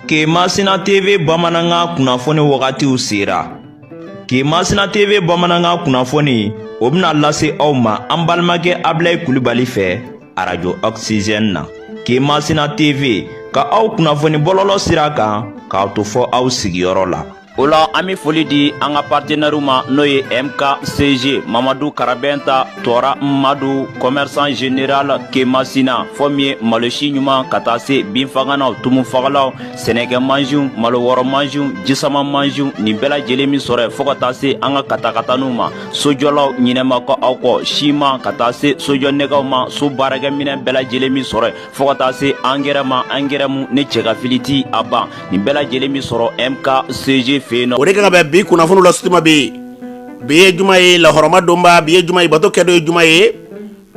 Kemasina TV bamanankan kunnafoni wagatiw sera. Kemasina TV bamanankan kunnafoni o bɛna lase aw ma an balimakɛ Abilayi Kulibali fɛ arajo Oxygène na. Kemasina TV ka aw kunnafoni bɔlɔlɔ sira kan k'aw to fɔ aw sigiyɔrɔ la. O la an bɛ foli di an ka partenaires ma, n'o ye MKCG Mamadu Karabɛnta Tɔra Madu, commerçant général Kemasina, fɔ min ye malosi ɲuman ka taa se binfaganaw, tumufagalaw, sɛnɛkɛ mansinw, malo wɔrɔ mansinw, jisama mansinw, nin bɛɛ lajɛlen min sɔrɔ yen, fo ka taa se an ka katakataniw ma, sojɔlaw ɲinɛma kɔ aw kɔ, siman ka taa se sojɔ nɛgɛw ma, so baarakɛminɛn bɛɛ lajɛlen min sɔrɔ yen, fo ka taa se angɛrɛ ma, angɛrɛ mu ne cɛ ka fili ti a ban, nin bɛɛ lajɛlen min sɔrɔ MKCG fɛ yen nɔ. O de kan ka bɛn bi kunnafoniw la sutuma bi. Bi ye juma ye, lahɔrɔma donba. Bi ye juma ye, bato kɛdon ye juma ye.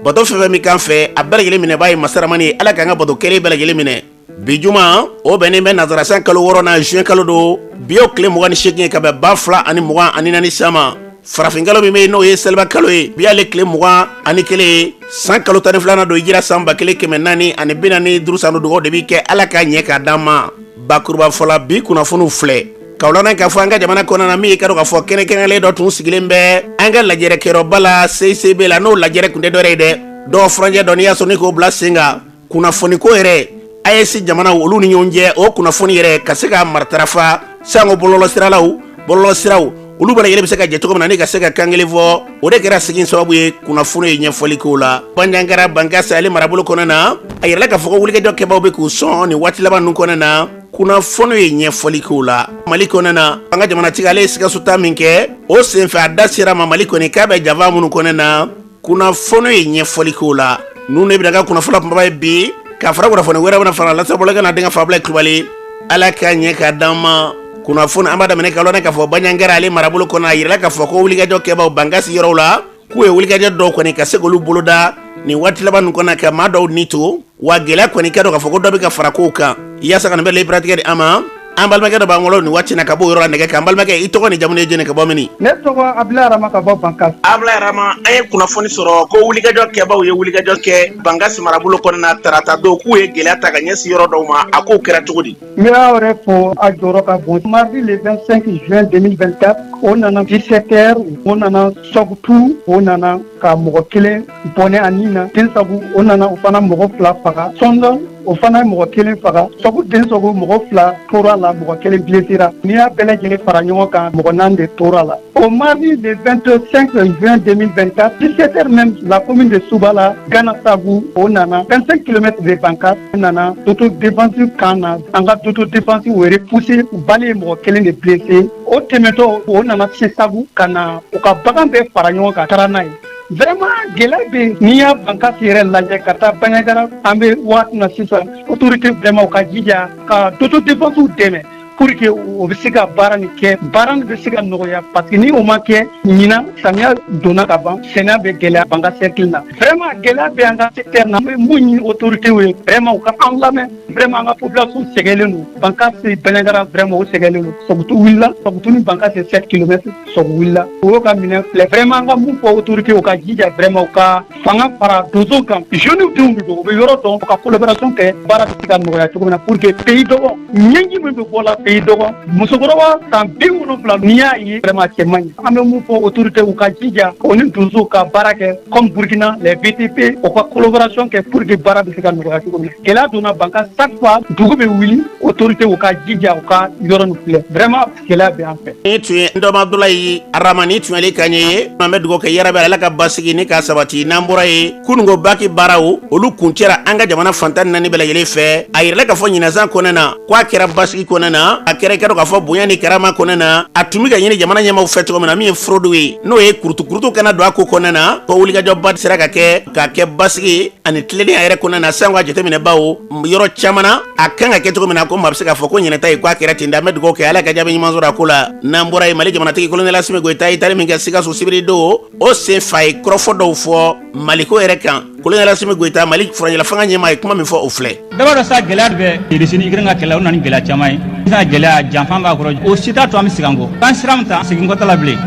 Bato fɛn fɛn min kan fɛ, a bɛɛ lajɛlen minɛbaa ye masaramani ye. Ala k'an ka bato kɛlen bɛɛ lajɛlen minɛ. Bi juma, o bɛnnen bɛ nazarasan kalo 6 na, juin kalo don. Bi y'o tile 28 ye ka bɛn 2024 san ma. Farafinkalo min bɛ yen, n'o ye seliba kalo ye, bi y'ale tile 21 ye. San kalo 12nan don, hijira san 1445 san don. Dugawu de bi kɛ, Ala k'a ɲɛ k'a d'an ma. Bakuruba fɔla, bi kunnafoniw filɛ kawulana k'a fɔ an ka jamana kɔnɔna na, min ye ka dɔn k'a fɔ kɛnɛkɛnɛlen dɔ tun sigilen bɛ an ka lajɛrɛkɛyɔrɔba la, CICB la. N'o lajɛrɛ kun tɛ dɔwɛrɛ ye dɛ, dɔw furancɛ dɔ n'i y'a sɔrɔ ni k'o bila sen kan kunnafoni ko yɛrɛ, AES jamanaw olu ni ɲɔgɔn cɛ, o kunnafoni yɛrɛ ka se ka maratarafa sanko bɔlɔlɔsiralaw, bɔlɔlɔsiraw olu bɛɛ lajɛlen bɛ se ka jɛ cogo min na ni ka se ka kan kelen fɔ. O de kɛra sigi sababu ye kunnafoni ye ɲɛfɔli k'o la. Banjagara Bankasi, ale marabolo kɔnɔna na, a yirala k'a fɔ ko wulikajɔ kɛbaw bɛ k'u sɔn nin waati laban ninnu kɔnɔna na. Kunnafoni ye ɲɛfɔli k'o la. Mali kɔnɔna na, an ka jamanatigi, ale ye Sikaso ta min kɛ, o senfɛ a da sera ma Mali kɔni k'a bɛ janfa minnu kɔnɔna na. Kunnafoni ye ɲɛfɔli k'o la. Ninnu de bɛna ka kunnafoni kunbaba ye bi, ka fara kunnafoni wɛrɛ bɛna fara lasabɔlɔkɛ n'a denkɛ Fabila Kulubali. Ala k'a ɲɛ k'a d'an ma. Kunnafoni an b'a daminɛ ka lɔnɛ k'a fɔ Banjagara, ale marabolo kɔnɔ, a yirala k'a fɔ ko wulikajɔ kɛbaw Bankasi yɔrɔw la, k'u ye wulikajɔ dɔw kɔni ka se k'olu boloda nin waati laban ninnu kɔnɔ ka maa dɔw ni to wa. Gɛlɛya kɔni ka dɔn k'a fɔ ko dɔ bɛ ka fara kow kan yaasa ka nin bɛɛ lajɛlen di an ma. An balimakɛ dɔ b'an bolo nin waati na ka bɔ o yɔrɔ la nɛgɛ kan. An balimakɛ, i tɔgɔ ni jamu ye jɔni, ka bɔ min? Ne tɔgɔ Abila Arama, ka bɔ Bankasi. Abila Arama, an ye kunnafoni sɔrɔ ko wulikajɔ kɛbaw ye wulikajɔ kɛ Bankasi marabolo kɔnɔna tarata don, k'u ye gɛlɛya ta ka ɲɛsin yɔrɔ dɔw ma. A k'o kɛra cogo di? N bɛ aw yɛrɛ fo, a jɔyɔrɔ ka bon. Mardi le 25 juin 2024, o nana 17 heures, o nana Sɔgutu, o nana ka mɔgɔ kelen bɔnɛ a nin na. Densagu, o nana, o fana mɔgɔ fila faga. Sɔndɔn, o fana ye mɔgɔ kelen faga. Sɔgu Densagu, mɔgɔ fila tora la, mɔgɔ kelen blessera. N'i y'a bɛɛ lajɛlen fara ɲɔgɔn kan, mɔgɔ naani de tora la. O mardi le 25 juin 2024, 17 heures même, la commune de Soubala, Gana Sagu, o nana 25 km de Bankas, o nana d'autodéfense kan na. An ka d'autodéfense o repoussé, balle ye mɔgɔ kelen de blessé. O tɛmɛtɔ, o nana se Sagu ka na u ka bagan bɛɛ fara ɲɔgɔn kan, taara n'a ye. Vraiment, gɛlɛya bɛ yen. N'i y'a Bankasi yɛrɛ lajɛ ka taa Banjagara, an bɛ waati na sisan, autorité vraiment u ka jija ka d'autodéfense dɛmɛ pour que o bɛ se ka baara nin kɛ, baara nin bɛ se ka nɔgɔya, parce que ni o ma kɛ, ɲinan samiya donna ka ban, sɛnɛ bɛ gɛlɛya Banka cercle na. Vraiment, gɛlɛya bɛ an ka secteur na. An bɛ mun ɲini autorité ye, vraiment u ka an lamɛn. Vraiment, an ka population sɛgɛnlen don. Bankasi, Banjagara, vraiment o sɛgɛnlen don. Sɔgutu wulila, Sɔgutu ni Bankasi 7 km, Sɔgu wulila, o y'o ka minɛn filɛ. Vraiment, an ka mun fɔ autorité, u ka jija vraiment u ka fanga fara donso kan. Jeunes denw de don, u bɛ yɔrɔ dɔn, u ka collaboration kɛ, baara bɛ se ka nɔgɔya cogo min na pour que pays dɔgɔ ɲɛji min bɛ bɔ la pays dɔgɔ. Musokɔrɔba san 70, n'i y'a ye, vraiment cɛ man ɲi. An bɛ mun fɔ autorité, u ka jija o ni donsow ka baara kɛ comme Burkina, les VTP, u ka collaboration kɛ pour que baara bɛ se ka nɔgɔya cogo min na. Gɛlɛya donna Banka, chaque fois dugu bɛ wuli. Autorité u ka jija u ka yɔrɔ nin filɛ. Vraiment, gɛlɛya bɛ an fɛ. Ni tun ye n dɔma Abdulayi Arama, ni tun y'ale kan ye. An bɛ dugawu kɛ yarabi, Ala ka basigi ni k'a sabati. N'an bɔra ye, kununko baki baaraw olu kuncɛra an ka jamana fantan naani bɛɛ lajɛlen fɛ. A yirala k'a fɔ ɲinɛsan kɔnɛ na ko a kɛra basigi kɔnɛ na, a kɛra i ka dɔn k'a fɔ bonya ni karama kɔnɛ na. A tun bɛ ka ɲini jamana ɲɛmaw fɛ cogo min na, min ye fraude ye, n'o ye kurutukurutu kana don a ko kɔnɛ na, ko wulikajɔba sera ka kɛ k'a kɛ basigi ani tilennenya yɛrɛ kɔnɛ na. Sanko a jateminɛ bawo yɔrɔ caman na, a kan ka kɛ cogo min na, ko maa bɛ se k'a fɔ ko ɲinɛta ye ko a kɛra ten. An bɛ dugawu kɛ, Ala ka jaabi ɲuman sɔrɔ a ko la. N'an bɔra yen, Mali jamanatigi Colonel Asimi Goyita ye taali min kɛ Sikaso sibiri don, o sen fa ye kɔrɔfɔ dɔw fɔ Maliko yɛrɛ kan. Colonel Asimi Goyita, Mali furancɛla fanga ɲɛmaa, ye kuma min fɔ, o filɛ. Bɛɛ b'a dɔn sa, gɛlɛya bɛ Irisi ni Ukraine ka kɛlɛ, o nana ni gɛlɛya caman ye. Sisan gɛlɛya janfan b'a kɔrɔ, o si t'a to an bɛ segin an kɔ. An sira min ta, segin kɔ t'a la bilen,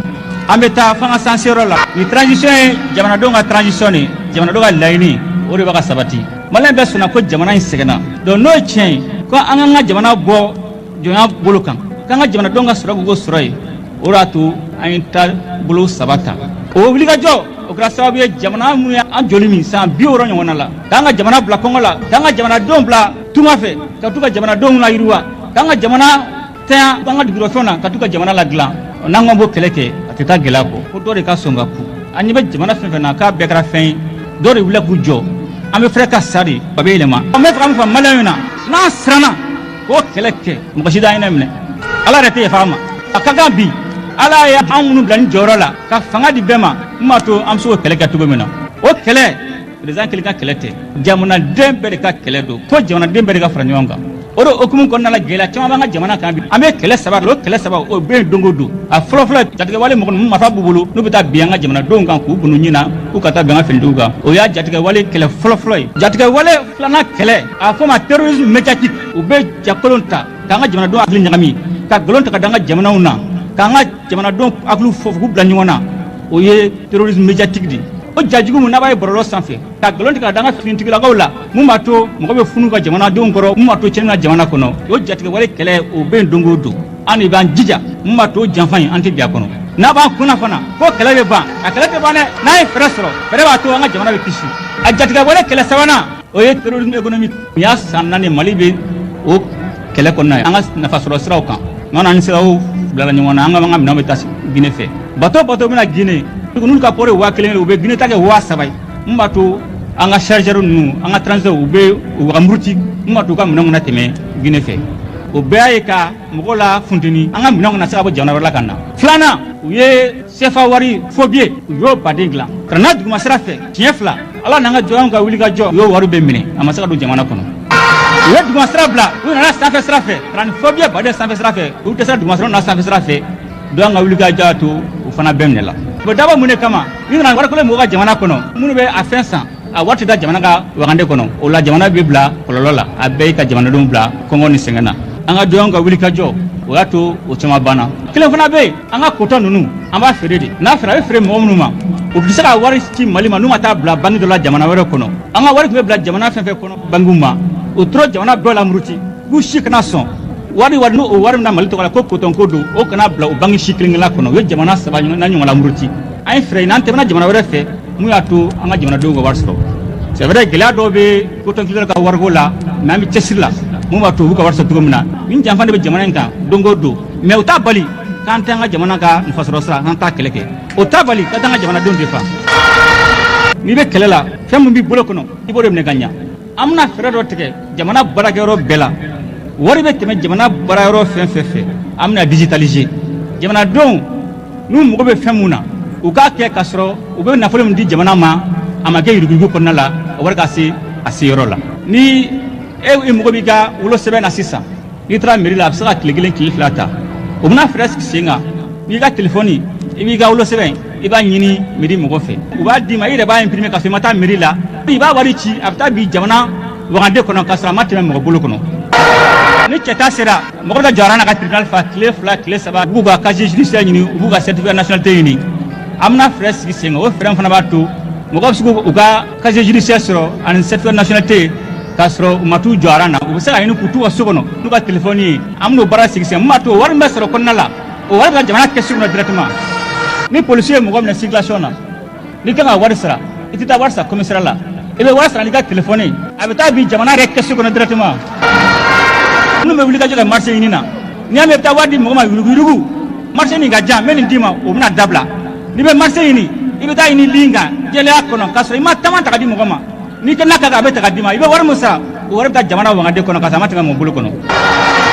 an bɛ taa f'an ka s'an seyɔrɔ la. Nin transition ye jamanadenw ka transition de ye, jamanadenw ka laɲini o de bɛ ka sabati. Maliyɛn bɛɛ sɔnna ko jamana in sɛgɛnna. Donc n'o ye tiɲɛ ye ko an k'an ka jamana bɔ jɔnya bolo kan, k'an ka jamanadenw ka sɔrɔ k'u sɔrɔ yen. O de y'a to an ye taabolo saba ta. O wulikajɔ, o kɛra sababu ye, jamana minnu ye an joli min san 60 ɲɔgɔnna la, k'an ka jamana bila kɔngɔ la, k'an ka jamanadenw bila tunga fɛ, ka t'u ka jamanadenw layiriwa, k'an ka jamana tanya an ka dugujukɔrɔfɛnw na, ka t'u ka jamana ladilan. N'an k'an b'o kɛlɛ kɛ, a tɛ taa gɛlɛya kɔ, ko dɔ de ka sɔn ka ku. An ɲɛ bɛ jamana fɛn fɛn na, k'a bɛɛ kɛra fɛn ye, dɔ de wulila k'u jɔ. An bɛ fɛrɛ ka sa de, a bɛ yɛlɛma. An bɛ fɛ ka min fɔ maliyɛnw na, n'an siranna k'o kɛlɛ kɛ, mɔgɔ si t'an ɲɛnɛ minɛ, Ala yɛrɛ tɛ yafa an ma. A ka kan bi, Ala ye an minnu bila nin jɔyɔrɔ la, ka fanga di bɛɛ ma, min b'a to an bɛ se k'o kɛlɛ kɛ cogo min na. O kɛlɛ, président kelen ka kɛlɛ tɛ, jamanaden bɛɛ de ka kɛlɛ don, fo jamanaden bɛɛ de ka fara ɲɔgɔn kan. O de hukumu kɔnɔna la, gɛlɛya caman b'an ka jamana kan bi. An bɛ kɛlɛ saba la. O kɛlɛ saba, o bɛ yen don o don. A fɔlɔfɔlɔ, jatigɛwale mɔgɔ ninnu, marifa b'u bolo, n'u bɛ taa bin an ka jamanadenw kan k'u bunu ɲin na, k'u ka taa bin an ka finitigiw kan. O y'a jatigɛwale kɛlɛ fɔlɔfɔlɔ ye. Jatigɛwale filanan kɛlɛ, a fɔ ma terrorisme médiatique. U bɛ jakolon ta k'an ka jamanadenw hakili ɲagami, ka nkalon ta ka da an ka jamanaw na, k'an ka jamanadenw hakili fɔ k'u bila ɲɔgɔn na. O ye terrorisme médiatique de ye. O jajugu mun n'a b'a ye bɔlɔlɔ sanfɛ, ka nkalon tigɛ ka da an ka finitigilakaw la, mun b'a to mɔgɔ bɛ funu ka jamanadenw kɔrɔ, mun b'a to tiɲɛni na jamana kɔnɔ. O jatigɛwale kɛlɛ, o bɛ yen don o don. An de b'an jija mun b'a to janfa in, an tɛ bin a kɔnɔ. N'a b'an kunna fana ko kɛlɛ bɛ ban, a kɛlɛ tɛ ban dɛ. N'an ye fɛɛrɛ sɔrɔ, fɛɛrɛ b'a to an ka jamana bɛ kisi. A jatigɛwale kɛlɛ sabanan, o ye terrorisme économique. Nin y'a san 4, Mali bɛ o kɛlɛ kɔnɔna ye an ka nafasɔrɔ siraw kan. N'an ni siraw bilala ɲɔgɔn na, an ka minɛnw bɛ taa Guinée fɛ. Bateau bateau bɛna Guinée, n'olu ka port ye 1000 ye, u bɛ Guinée ta kɛ 3000 ye. Mun b'a to an ka chargeur ninnu, an ka transit, u bɛ u ka muruti, mun b'a to u ka minɛnw kana tɛmɛ Guinée fɛ. O bɛɛ y'a ye ka mɔgɔw la funteni, an ka minɛnw kana se ka bɔ jamana wɛrɛ la ka na. Filanan, u ye CFA wari faux billet, u y'o baden dilan ka na duguma sira fɛ tiɲɛ fila. Ala n'an ka jɔnw ka wuli ka jɔ, u y'o wari bɛɛ minɛ, a ma se ka don jamana kɔnɔ. U ye duguma sira bila, u nana sanfɛ sira fɛ ka na ni faux billet baden sanfɛ sira fɛ. U dɛsɛra duguma sira, u nana sanfɛ sira fɛ. Don an ka wuli ka jɔ y'a to u fana bɛɛ minɛ la. U bɛ dabɔ mun de kama? N'i nana wari kolon mɔgɔw ka jamana kɔnɔ, minnu bɛ a fɛn san, a wari tɛ da jamana ka wagande kɔnɔ. O la, jamana bɛ bila kɔlɔlɔ la. A bɛɛ ye ka jamanadenw bila kɔngɔ ni sɛgɛn na. An ka jɔnw ka wuli ka jɔ, o y'a to o caman banna. Kelen fana bɛ yen, an ka coton ninnu, an b'a feere de. N'a feere, a bɛ feere mɔgɔ minnu ma, u bɛ se ka wari ci Mali ma n'u ma taa bila banque dɔ la jamana wɛrɛ kɔnɔ. An ka wari tun bɛ bila jamana fɛn fɛn kɔnɔ banques ma, o tora jamana bɛɛ la muruti k'u si kana sɔn wari n'o wari min na Mali tɔgɔ la ko coton ko don, o kana bila o banque si kelen kelenna kɔnɔ. U ye jamana saba n'a ɲɔgɔn la muruti. An ye fɛɛrɛ ɲini, an tɛmɛna jamana wɛrɛ fɛ, mun y'a to an ka jamanadenw ka wari sɔrɔ. C'est vrai, gɛlɛya dɔw bɛ coton culture ka wariko la, mais an bɛ cɛsiri la mun b'a to u b'u ka wari sɔrɔ cogo min na. Nin janfa de bɛ jamana in kan don o don, mais o t'a bali k'an tɛ an ka jamana ka nafasɔrɔ sira, k'an t'a kɛlɛ kɛ. O t'a bali ka t'an ka jamanadenw defa. N'i bɛ kɛlɛ la, fɛn min b'i bolo kɔnɔ, i b'o de minɛ ka ɲa. An bɛna fɛɛrɛ dɔ tigɛ jamana baarakɛyɔrɔ bɛɛ la. Wari bɛ tɛmɛ jamana baarayɔrɔ fɛn fɛn fɛ, an bɛna digitaliser. Jamanadenw n'u mago bɛ fɛn mun na, u k'a kɛ k'a sɔrɔ u bɛ nafolo min di jamana ma, a ma kɛ yuruguyurugu kɔnɔna la, o wari ka se a se yɔrɔ la. Ni e i mago b'i ka wolosɛbɛn na sisan, n'i taara mairie la, a bɛ se ka tile kelen, tile 2 ta. O bɛna fɛɛrɛ sigi sen kan. N'i ka telefɔni, i b'i ka wolosɛbɛn, i b'a ɲini mairie mɔgɔ fɛ, u b'a d'i ma, i yɛrɛ b'a imprimer ka sɔrɔ i ma taa mairie la. I b'a wari ci, a bɛ taa bi jamana wagande kɔnɔ k'a sɔrɔ a ma tɛmɛ mɔgɔ bolo kɔnɔ. Ni cɛ ta sera, mɔgɔ bɛ jɔ na ka tribunal fa tile 2, tile 3, u b'u ka casier judiciaire ɲini, u b'u ka certificat nationalité ɲini. An bɛna fɛɛrɛ sigi sen kan. O fɛɛrɛ fana b'a to mɔgɔ bɛ se k'u ka casier judiciaire sɔrɔ ani certificat nationalité k'a sɔrɔ u ma t'u jɔ rang na. U bɛ se ka ɲini k'u t'u ka so kɔnɔ n'u ka telefɔni ye. An bɛn'o baara sigi sen, mun b'a to wari min bɛ sɔrɔ kɔnɔna la, o wari bɛ jamana kɛsu kɔnɔ directement. Ni policier ye mɔgɔ minɛ circulation na, n'i kan ka wari sara, i tɛ taa wari sara commissariat la, i bɛ wari sara n'i ka telefɔni, a bɛ taa bin jamana yɛrɛ kɛsu kɔnɔ directement. Minnu bɛ wuli ka jɔ kɛ marché ɲini na, n'i y'a mɛn i bɛ taa wari di mɔgɔ ma yuruguyurugu, marché nin ka jan, n bɛ nin d'i ma, o bɛna dabila. N'i bɛ marché ɲini, i bɛ taa ɲini ligne kan jɛlenya kɔnɔ k'a sɔrɔ i ma taama ta ka di mɔgɔ ma. N'i kɛ n'a kan, a bɛ ta ka d'i ma. I bɛ wari min sara, o wari bɛ taa jamana wagande kɔnɔ k'a sɔrɔ a ma tɛmɛ mɔgɔ bolo kɔnɔ.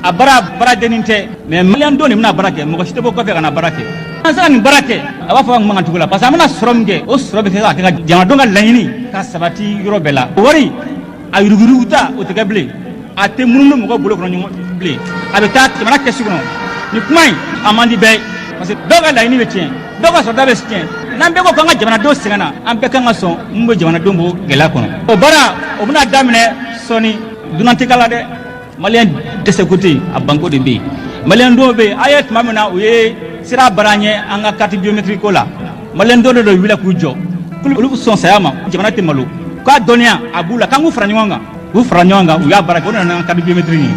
A baara baaradennin tɛ, mais maliyɛn dɔw de bɛna baara kɛ, mɔgɔ si tɛ bɔ kɔfɛ ka na baara kɛ. An se ka nin baara kɛ, a b'a fɔ an mankan cogo la, parce que an bɛna sɔrɔ min kɛ, o sɔrɔ bɛ kɛ ka kɛ ka jamanadenw ka laɲini ka sabati yɔrɔ bɛɛ la. O wari, a yuruguyurugu ta, o tɛ kɛ bilen, a tɛ munumunu mɔgɔw bolo kɔnɔ ɲɔgɔn bilen, a bɛ taa jamana kɛsu kɔnɔ. Nin kuma in, a man di bɛɛ ye, parce que dɔw ka laɲini bɛ tiɲɛ, dɔw ka sɔrɔda bɛ tiɲɛ. N'an bɛɛ ko k'an ka jamanadenw sɛgɛnna, an bɛɛ kan ka sɔn mun bɛ jamanadenw bɔ gɛlɛya kɔnɔ. O baara, o bɛna daminɛ sɔɔni. Dunan tɛ k'a la dɛ. Maliyɛn dɛsɛ ko tɛ yen, a banko de bɛ yen. Maliyɛn dɔw bɛ yen, a ye tuma min na u ye sira baara ɲɛ an ka carte biométrique ko la, maliyɛn dɔw de wulila k'u jɔ, olu bɛ sɔn saya ma, jamana tɛ malo, k'a dɔnniya a b'u la, k'an k'u fara ɲɔgɔn kan. K'u fara ɲɔgɔn kan, u y'a baara kɛ, o nana n'an ka carte biométrique ye.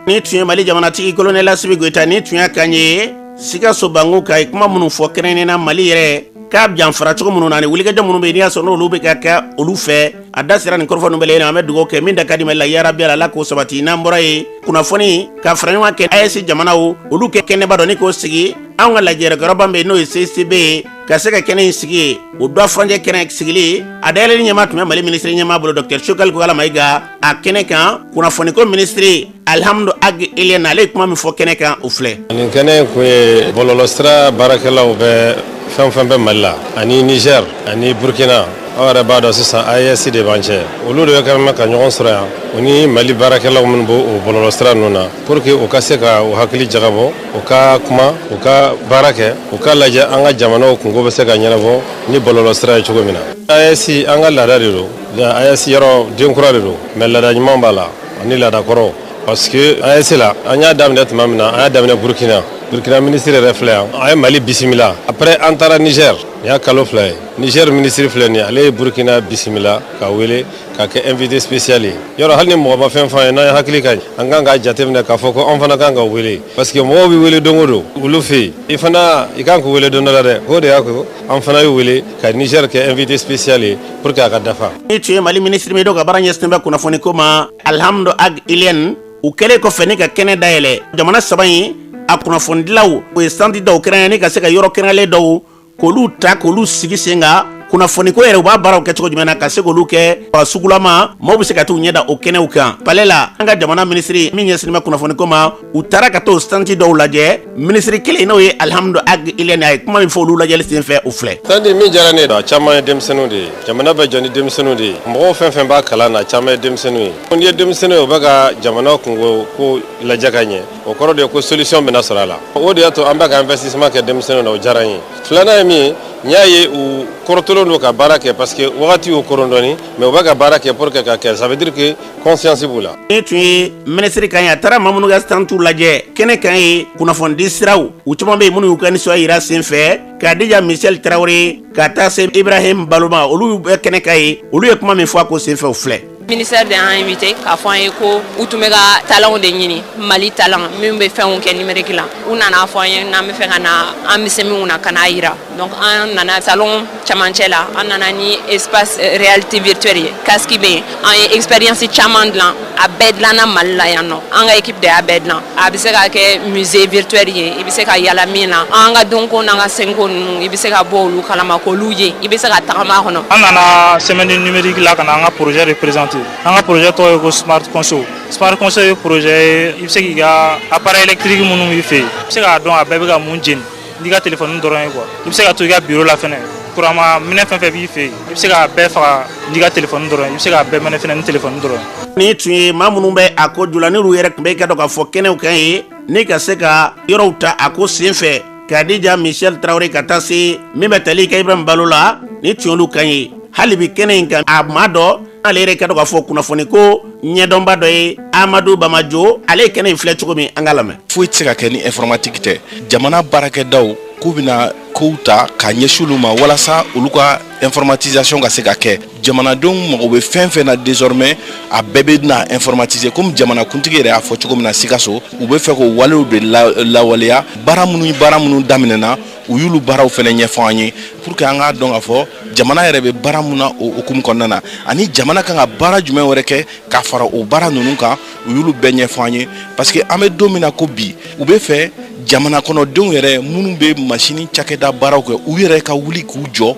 Nin tun ye Mali jamanatigi Kolonɛli Asimi Goyita, nin tun y'a kan ye Sikaso Bangu ka ye kuma minnu fɔ kɛrɛnkɛrɛnnenya Mali yɛrɛ k'a janfara cogo minnu na ni wulikajɔ minnu bɛ yen, n'i y'a sɔrɔ n'olu bɛ ka kɛ olu fɛ. A da sera nin kɔrɔfɔ ninnu bɛɛ lajɛlen, an bɛ dugawu kɛ min da ka di Mali la, yarabi Ala k'o sabati. N'an bɔra yen, kunnafoni ka fara ɲɔgɔn kɛ AES jamanaw olu kɛ kɛnɛba dɔ ni k'o sigi anw ka lajɛrɛkɛyɔrɔba bɛ yen, n'o ye CICB ye, ka se ka kɛnɛ in sigi yen. O dɔ furancɛ kɛnɛ sigili a dayɛlɛli ɲɛmaa tun bɛ Mali minisiri ɲɛmaa bolo, Docteur Choguel Kokalla Maïga. A kɛnɛ kan, kunnafoniko minisiri Alihamudu Ag Ilyène, ale ye kuma min fɔ kɛnɛ kan, o filɛ. Nin kɛnɛ in kun ye bɔlɔlɔsira baarakɛlaw bɛ fɛn fɛn bɛ Mali la ani Niger ani Burkina. Aw yɛrɛ b'a dɔn sisan AES de b'an cɛ, olu de bɛ kɛ ka ɲɔgɔn sɔrɔ yan, o ni Mali baarakɛlaw minnu b'o o bɔlɔlɔsira ninnu na, pour que u ka se ka u hakili jagabɔ, u ka kuma, u ka baara kɛ, u ka lajɛ an ka jamanaw kunko bɛ se ka ɲɛnabɔ ni bɔlɔlɔsira ye cogo min na. AES an ka laada de don. AES yɔrɔ denkura de don, mais laada ɲuman b'a la ani laada kɔrɔ, parce que AES la, an y'a daminɛ tuma min na, an y'a daminɛ Burkina. Burkina ministre yɛrɛ filɛ yan, an ye Mali bisimila. Après an taara Niger, nin y'a kalo 2 ye. Niger ministre filɛ nin ye, ale ye Burkina bisimila ka wele ka kɛ invité spécial ye. Yɔrɔ hali ni mɔgɔ ma fɛn fɔ an ye, n'an ye hakili ka ɲi, an kan k'a jateminɛ k'a fɔ ko an fana kan ka wele, parce que mɔgɔw bɛ wele don o don olu fɛ yen, i fana i kan k'u wele don dɔ la dɛ. O de y'a to an fana ye wele ka Niger kɛ invité spécial ye pour que a ka dafa. Ni tun ye Mali minisiri min ka baara ɲɛsinnen bɛ kunnafoni ko ma, Alihamudu Ag Ilyène. U kɛlen kɔfɛ ni ka kɛnɛ dayɛlɛ, jamana saba in a kunnafonidilaw, o ye stand dɔw kɛrɛnkɛrɛn ka se ka yɔrɔ kɛrɛnkɛrɛnlen dɔw k'olu ta k'olu sigi sen kan. Kunnafoniko yɛrɛ, u b'a baaraw kɛ cogo jumɛn na, ka se k'olu kɛ sugulama, maaw bɛ se ka t'u ɲɛda o kɛnɛw kan. Palais la, an ka jamana minisiri min ɲɛsinnen bɛ kunnafoniko ma, u taara ka t'o stand dɔw lajɛ. Minisiri kelen, n'o ye Alihamudu Ag Ilyène, a ye kuma min fɔ olu lajɛli sen fɛ, o filɛ. Stand min diyara ne ye, a caman ye denmisɛnninw de ye. Jamana bɛ jɔ ni denmisɛnninw de ye. Mɔgɔw fɛn fɛn b'a kalan na, a caman ye denmisɛnninw ye. N'i ye denmisɛnninw ye, u bɛ ka jamana kungo ko lajɛ ka ɲɛ, o kɔrɔ de ye ko solution bɛna sɔrɔ a la. O de y'a to an bɛ ka investissement kɛ denmisɛnninw na, o diyara n ye. Filanan ye min ye, n y'a ye u kɔrɔtɔlen don ka baara kɛ, parce que wagati y'u koron dɔɔni, mais u bɛ ka baara kɛ pour que ka kɛ, ça veut dire que conscience b'u la. Ni tun ye minisiri kan ye, a taara maa minnu ka standw lajɛ kɛnɛ kan ye, kunnafonidi siraw, u caman bɛ yen minnu y'u ka nisɔndiya yira sen fɛ. Kadija Michel Tarawele ka taa se Ibrahim Baloma, olu bɛ kɛnɛ kan ye, olu ye kuma min fɔ a ko senfɛ, o filɛ. Ministère de y'an invité k'a fɔ an ye ko u tun bɛ ka talentw de ɲini, Mali talent min bɛ fɛnw kɛ numérique la. U nana fɔ an ye n'an bɛ fɛ ka na an bɛ se min na ka n'a yira. Donc an nana salon camancɛ la, an nana ni espace réalité virtuelle ye, casque bɛ yen. An ye expérience caman dilan, a bɛɛ dilanna Mali la yan nɔ, an ka équipe de y'a bɛɛ dilan. A bɛ se ka kɛ musée virtuel ye, i bɛ se ka yala min na, an ka dɔnko n'an ka senko ninnu, i bɛ se ka bɔ olu kalama k'olu ye, i bɛ se ka tagama a kɔnɔ. An nana semaine numérique la ka na an ka projet représenter. An ka projet tɔgɔ ye ko Smart Conso. Smart Conso ye projet ye, i bɛ se k'i ka appareil électrique minnu b'i fɛ yen, i bɛ se k'a dɔn a bɛɛ bɛ ka mun jeni n'i ka téléphone dɔrɔn ye quoi. I bɛ se ka to i ka bureau la fɛnɛ, courant ma minɛ fɛn fɛn b'i fɛ yen, i bɛ se k'a bɛɛ faga n'i ka téléphone dɔrɔn ye, i bɛ se k'a bɛɛ mɛnɛ fɛnɛ ni téléphone dɔrɔn ye. Ni tun ye maa minnu bɛ a ko jula, n'olu yɛrɛ tun bɛ ka dɔn k'a fɔ kɛnɛw kan ye ni ka se ka yɔrɔw ta a ko sen fɛ, Kadija Michel Tarawele ka taa se min bɛ tali kɛ Ibrahim Balo la, ni tun y'olu kan ye. Hali bi kɛnɛ in kan, a maa dɔ, ale yɛrɛ ka dɔn k'a fɔ kunnafoni ko ɲɛdɔnba dɔ ye, Amadu Bamajo, ale ye kɛnɛ in filɛ cogo min, an ka lamɛn. Foyi tɛ se ka kɛ ni informatique tɛ. Jamana baarakɛdaw k'u bɛna kow ta k'a ɲɛsin olu ma walasa olu ka informatisation ka se ka kɛ. Jamanadenw mago bɛ fɛn fɛn na désormais, a bɛɛ bɛ na informatiser, komi jamanakuntigi yɛrɛ y'a fɔ cogo min na Sikaso. U bɛ fɛ k'o walew de lawaleya. Baara minnu daminɛna, u y'olu baaraw fɛnɛ ɲɛfɔ an ye pour que an k'a dɔn k'a fɔ jamana yɛrɛ bɛ baara mun na o hukumu kɔnɔna na, ani jamana kan ka baara jumɛn wɛrɛ kɛ ka fara o baara ninnu kan. U y'olu bɛɛ ɲɛfɔ an ye, parce que an bɛ don min na ko bi, u bɛ fɛ jamana kɔnɔdenw yɛrɛ minnu bɛ masini cakɛda baaraw kɛ, u yɛrɛ ka wuli k'u jɔ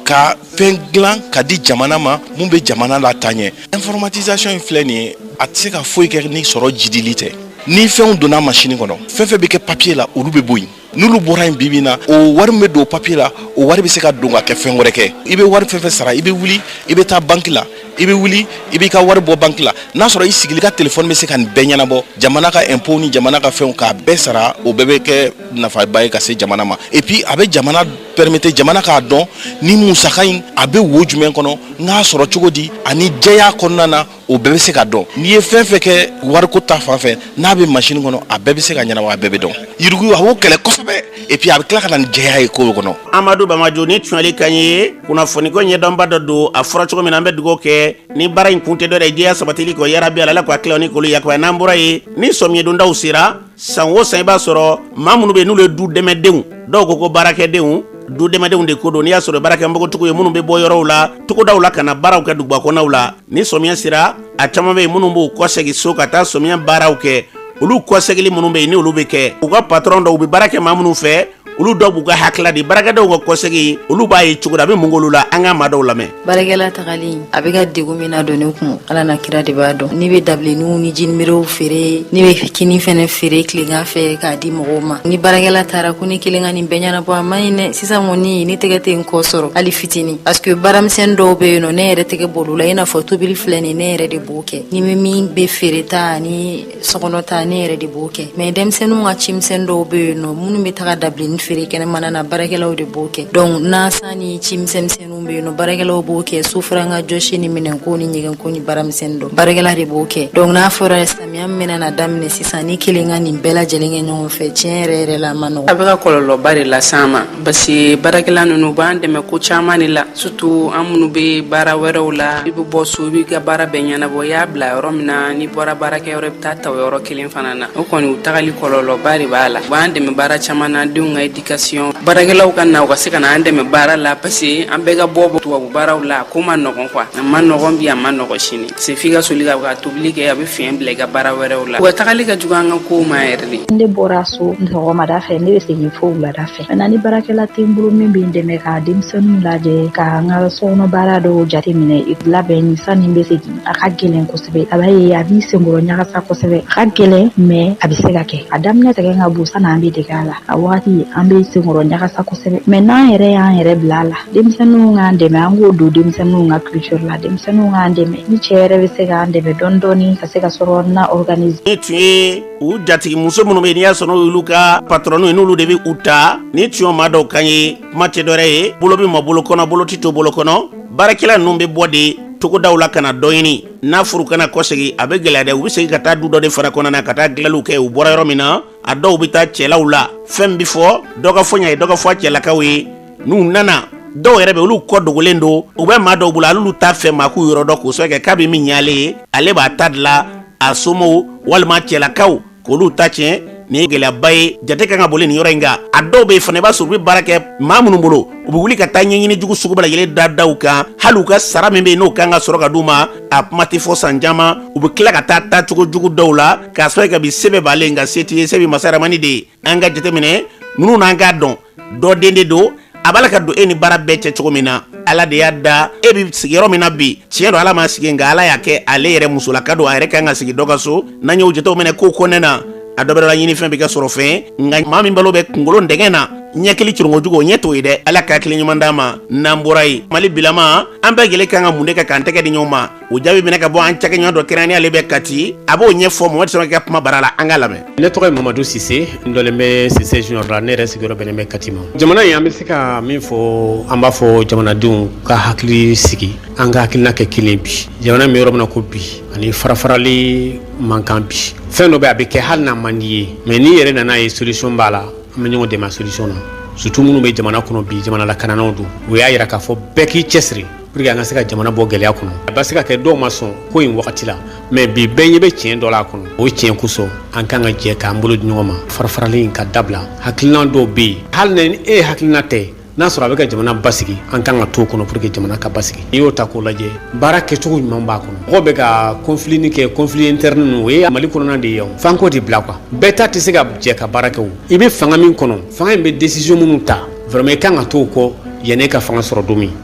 ka fɛn dilan ka di jamana ma mun bɛ jamana la taa ɲɛ. Informatisation in filɛ nin ye, a tɛ se ka foyi kɛ ni sɔrɔ jidili tɛ. Ni fɛnw donna masini kɔnɔ, fɛn fɛn bɛ kɛ papier la, olu bɛ bɔ yen. N'olu bɔra yen, bi bi in na, o wari min bɛ don papier la, o wari bɛ se ka don ka kɛ fɛn wɛrɛ kɛ. I bɛ wari fɛn fɛn sara, i bɛ wuli i bɛ taa banque la, i bɛ wuli i b'i ka wari bɔ banque la, n'a sɔrɔ i sigili ka téléphone bɛ se ka nin bɛɛ ɲɛnabɔ, jamana ka impôt ni jamana ka fɛnw k'a bɛɛ sara, o bɛɛ bɛ kɛ nafaba ye ka se jamana ma. Et puis a bɛ jamana permettre, jamana k'a dɔn ni musaka in a bɛ wo jumɛn kɔnɔ, n k'a sɔrɔ cogo di, ani jɛya kɔnɔna na, o bɛɛ bɛ se ka dɔn. N'i ye fɛn fɛn kɛ wariko ta fan fɛ, n'a bɛ machine kɔnɔ, a bɛɛ bɛ se ka ɲɛnabɔ, a bɛɛ bɛ dɔn. Yurugu a b'o kɛlɛ kosɛbɛ. Et puis a bɛ tila ka na ni jɛya ye ko kɔnɔ. Amadu Bamajo ni tunyali kan ye, kunnafoniko ɲɛdɔnba dɔ don. A fɔra cogo min na, an bɛ dugawu kɛ ni baara in kun tɛ dɔ ye jɛya sabatili kɔ. Yarabi, Ala k'a tila ni k'olu yakubaya. N'an bɔra yen, ni sɔmiyɛdondaw sera, san o san i b'a sɔrɔ maa minnu bɛ yen n'olu ye du dɛmɛdenw, dɔw ko ko baarakɛdenw, du dɛmɛdenw de ko don. N'i y'a sɔrɔ baarakɛ npogotigiw ye minnu bɛ bɔ yɔrɔw la, togodaw la, ka na baaraw kɛ duguba kɔnɔw la, ni sɔmiyɛ sera, a caman bɛ yen minnu b'u kɔsegin so ka taa sɔmiyɛ baaraw kɛ. Olu kɔsegili minnu bɛ yen, ni olu bɛ kɛ, u ka patron dɔw, u bɛ baara kɛ maa minnu fɛ, olu dɔw b'u ka hakilila di baarakɛdenw ka kɔsegin. Olu b'a ye cogo di? A bɛ mun k'olu la? An ka maa dɔw lamɛn. Baarakɛla tagali, a bɛ ka degun min na don ne kun, Ala na kira de b'a dɔn. Ne bɛ dabilenninw ni jiniberew feere, ne bɛ kini fɛnɛ feere tilegan fɛ k'a di mɔgɔw ma. Ni baarakɛla taara ko ne kelen ka nin bɛɛ ɲɛnabɔ, a man ɲi dɛ. Sisan kɔni, ne tɛgɛ tɛ n kɔ sɔrɔ hali fitinin, parce que baaramisɛnnin dɔw bɛ yen nɔ, ne yɛrɛ tɛgɛ b'olu la. I n'a fɔ tobili filɛ nin, ne yɛrɛ de b'o kɛ. Ni bɛ min bɛ feere ta ani sokɔnɔ ta, ne yɛrɛ de b'o kɛ. Mais denmisɛnninw ka cimisɛnnin dɔw bɛ yen nɔ, minnu bɛ taga dabilennin feere kɛnɛmana na, baarakɛlaw de b'o kɛ. Donc nasan ni cimisɛnmisɛnninw bɛ yen nɔ, baarakɛlaw b'o kɛ. Sofuran ka jɔsi ni minɛnko ni ɲɛgɛnko ni baaramisɛnnin dɔ, baarakɛla de b'o kɛ. Donc n'a fɔra samiya min bɛna na daminɛ sisan, ni kelen ka nin bɛɛ lajɛlen kɛ ɲɔgɔn fɛ, tiɲɛ yɛrɛ yɛrɛ la, a ma nɔgɔn. A bɛ ka kɔlɔlɔba de las'an ma, parce que baarakɛla ninnu b'an dɛmɛ ko caman de la, surtout an minnu bɛ baara wɛrɛw la. I bɛ bɔ so, i b'i ka baara bɛɛ ɲɛnabɔ, i y'a bila yɔrɔ min na, n'i bɔra baarakɛyɔrɔ, i bɛ taa ta o yɔrɔ kelen fana na. O kɔni, u tagali kɔlɔlɔba de b'a la. U b'an dɛmɛ baara caman na, denw ka éducation. Baarakɛlaw ka na, u ka se ka na an dɛmɛ baara la, parce que an bɛɛ ka bɔ tubabu baaraw la, a ko ma nɔgɔn quoi. A ma nɔgɔn bi, a ma nɔgɔn sini. Se f'i ka soli ka tobili kɛ, a bɛ fiɲɛ bila i ka baara wɛrɛw la. U ka tagali ka jugu an ka kow ma yɛrɛ de. Ne bɔra so sɔgɔmada fɛ, ne bɛ segin fo wulada fɛ. Maintenant, ni baarakɛla tɛ n bolo min bɛ n dɛmɛ ka denmisɛnninw lajɛ, ka n ka sokɔnɔ baara dɔw jate minɛ, labɛn sani n bɛ segin, a ka gɛlɛn kosɛbɛ. A b'a ye a b'i senkɔrɔ ɲagasa kosɛbɛ. A ka gɛlɛn, mais a bɛ se ka kɛ. A daminɛ sɛgɛn ka bon, sani an bɛ dege a la, a wagati an bɛ senkɔrɔ ɲagasa kosɛbɛ. Mais n'an yɛrɛ y'an yɛrɛ bila a la, denmisɛnninw k'an dɛmɛ, an k'o don denmisɛnninw ka culture la, denmisɛnninw k'an dɛmɛ, ni cɛ yɛrɛ bɛ se k'an dɛmɛ dɔɔni dɔɔni ka se ka sɔrɔ na organiser. Ni tun ye u jatigimuso minnu bɛ yen, n'i y'a sɔrɔ n'olu ka patronw ye, n'olu de bɛ u ta, ni tun ye maa dɔw kan ye, kuma tɛ dɔwɛrɛ ye, bolo bɛ ma bolo kɔnɔ, bolo tɛ to bolo kɔnɔ. Baarakɛla ninnu bɛ bɔ de togodaw la ka na dɔ ɲini. N'a furu kana kɔsegin, a bɛ gɛlɛya dɛ. U bɛ segin ka taa du dɔ de fara kɔnɔna na ka taa dilanliw kɛ u bɔra yɔrɔ min na. A dɔw bɛ taa cɛlaw la, fɛn bɛ fɔ dɔ ka fɔ ɲa ye, dɔ ka fɔ a cɛlakaw ye. N'u nana, dɔw yɛrɛ bɛ, olu kɔ dogolen don, u bɛ maa dɔw bolo, olu t'a fɛ maa k'u yɔrɔ dɔn, k'o sababu kɛ k'a bɛ min ɲɛ ale ye, ale b'a ta dilan a somɔgɔw walima cɛlakaw k'olu ta tiɲɛ. Nin ye gɛlɛyaba ye, jate kan ka boli nin yɔrɔ in kan. A dɔw bɛ yen fana, i b'a sɔrɔ u bɛ baara kɛ maa minnu bolo, u bɛ wuli ka taa ɲɛɲini jugu sugu bɛɛ lajɛlen da da u kan. Hali u ka sara min bɛ yen, n'o kan ka sɔrɔ ka d'u ma, a kuma tɛ fɔ san caman, u bɛ tila ka taa taacogo jugu dɔw la, k'a sababu kɛ bi se bɛɛ b'ale, nka se t'i ye, se bɛ masa Ramani de ye. An ka jateminɛ ninnu n'an k'a dɔn dɔ den de don, a b'a la ka don e ni baara bɛɛ cɛ cogo min na, Ala de y'a da. E bɛ sigi yɔrɔ min na bi, tiɲɛ don, Ala ma sigi, nka Ala y'a kɛ ale yɛrɛ musolaka don, a yɛrɛ kan ka sigi dɔ ka so. N'an y'o jatew minɛ ko kɔnɛ na, a dɔ bɛ la ɲini fɛn bɛ kɛ sɔrɔ fɛn, nka maa min balo bɛ kunkolo dɛgɛ na, ɲɛkili coronkojugu, o ɲɛ t'o ye dɛ. Ala ka hakili ɲuman d'an ma. N'an bɔra yen, Mali bilama, an bɛɛ lajɛlen kan ka mun de kɛ k'an tɛgɛ di ɲɔgɔn ma? O jaabi minɛ ka bɔ an cakɛɲɔgɔn dɔ kɛrɛnkɛrɛnnen, ale bɛ Kati, a b'o ɲɛfɔ Mamadu Samake ka kuma bara la. An k'a lamɛn. Ne tɔgɔ ye Mamadu Sise, n dɔlen bɛ Sise Junior la. Ne yɛrɛ sigiyɔrɔ bɛnnen bɛ Kati ma. Jamana in, an bɛ se ka min fɔ, an b'a fɔ jamanadenw ka hakili sigi, an ka hakilina kɛ kelen bi. Jamana min yɔrɔ min na ko bi, ani farafarali man kan bi. Fɛn dɔ bɛ, a bɛ kɛ hali n'a man di ye, mais n'i yɛrɛ nana ye solution b'a la, an bɛ ɲɔgɔn dɛmɛ solution na. Surtout minnu bɛ jamana kɔnɔ bi, jamana lakananaw don, o y'a yira k'a fɔ bɛɛ k'i cɛsiri pour que an ka se ka jamana bɔ gɛlɛya kɔnɔ. A bɛ se ka kɛ dɔw ma sɔn ko in wagati la, mais bi bɛɛ ɲɛ bɛ tiɲɛ dɔ la a kɔnɔ. O tiɲɛ kosɔn, an kan ka jɛ k'an bolo di ɲɔgɔn ma, farafarali in ka dabila. Hakilina dɔw bɛ yen, hali ni e hakilina tɛ, n'a sɔrɔ a bɛ ka jamana basigi, an kan ka t'o kɔnɔ pour que jamana ka basigi. N'i y'o ta k'o lajɛ, baara kɛcogo ɲuman b'a kɔnɔ. Mɔgɔ bɛ ka conflit ni kɛ, conflit interne ninnu, o ye Mali kɔnɔna de ye. O f'an k'o de bila quoi. Bɛɛ ta tɛ se ka jɛ ka baara kɛ. O i bɛ fanga min kɔnɔ, fanga in bɛ décision minnu ta, vraiment i kan ka t'o kɔ yanni e ka fanga sɔrɔ don min.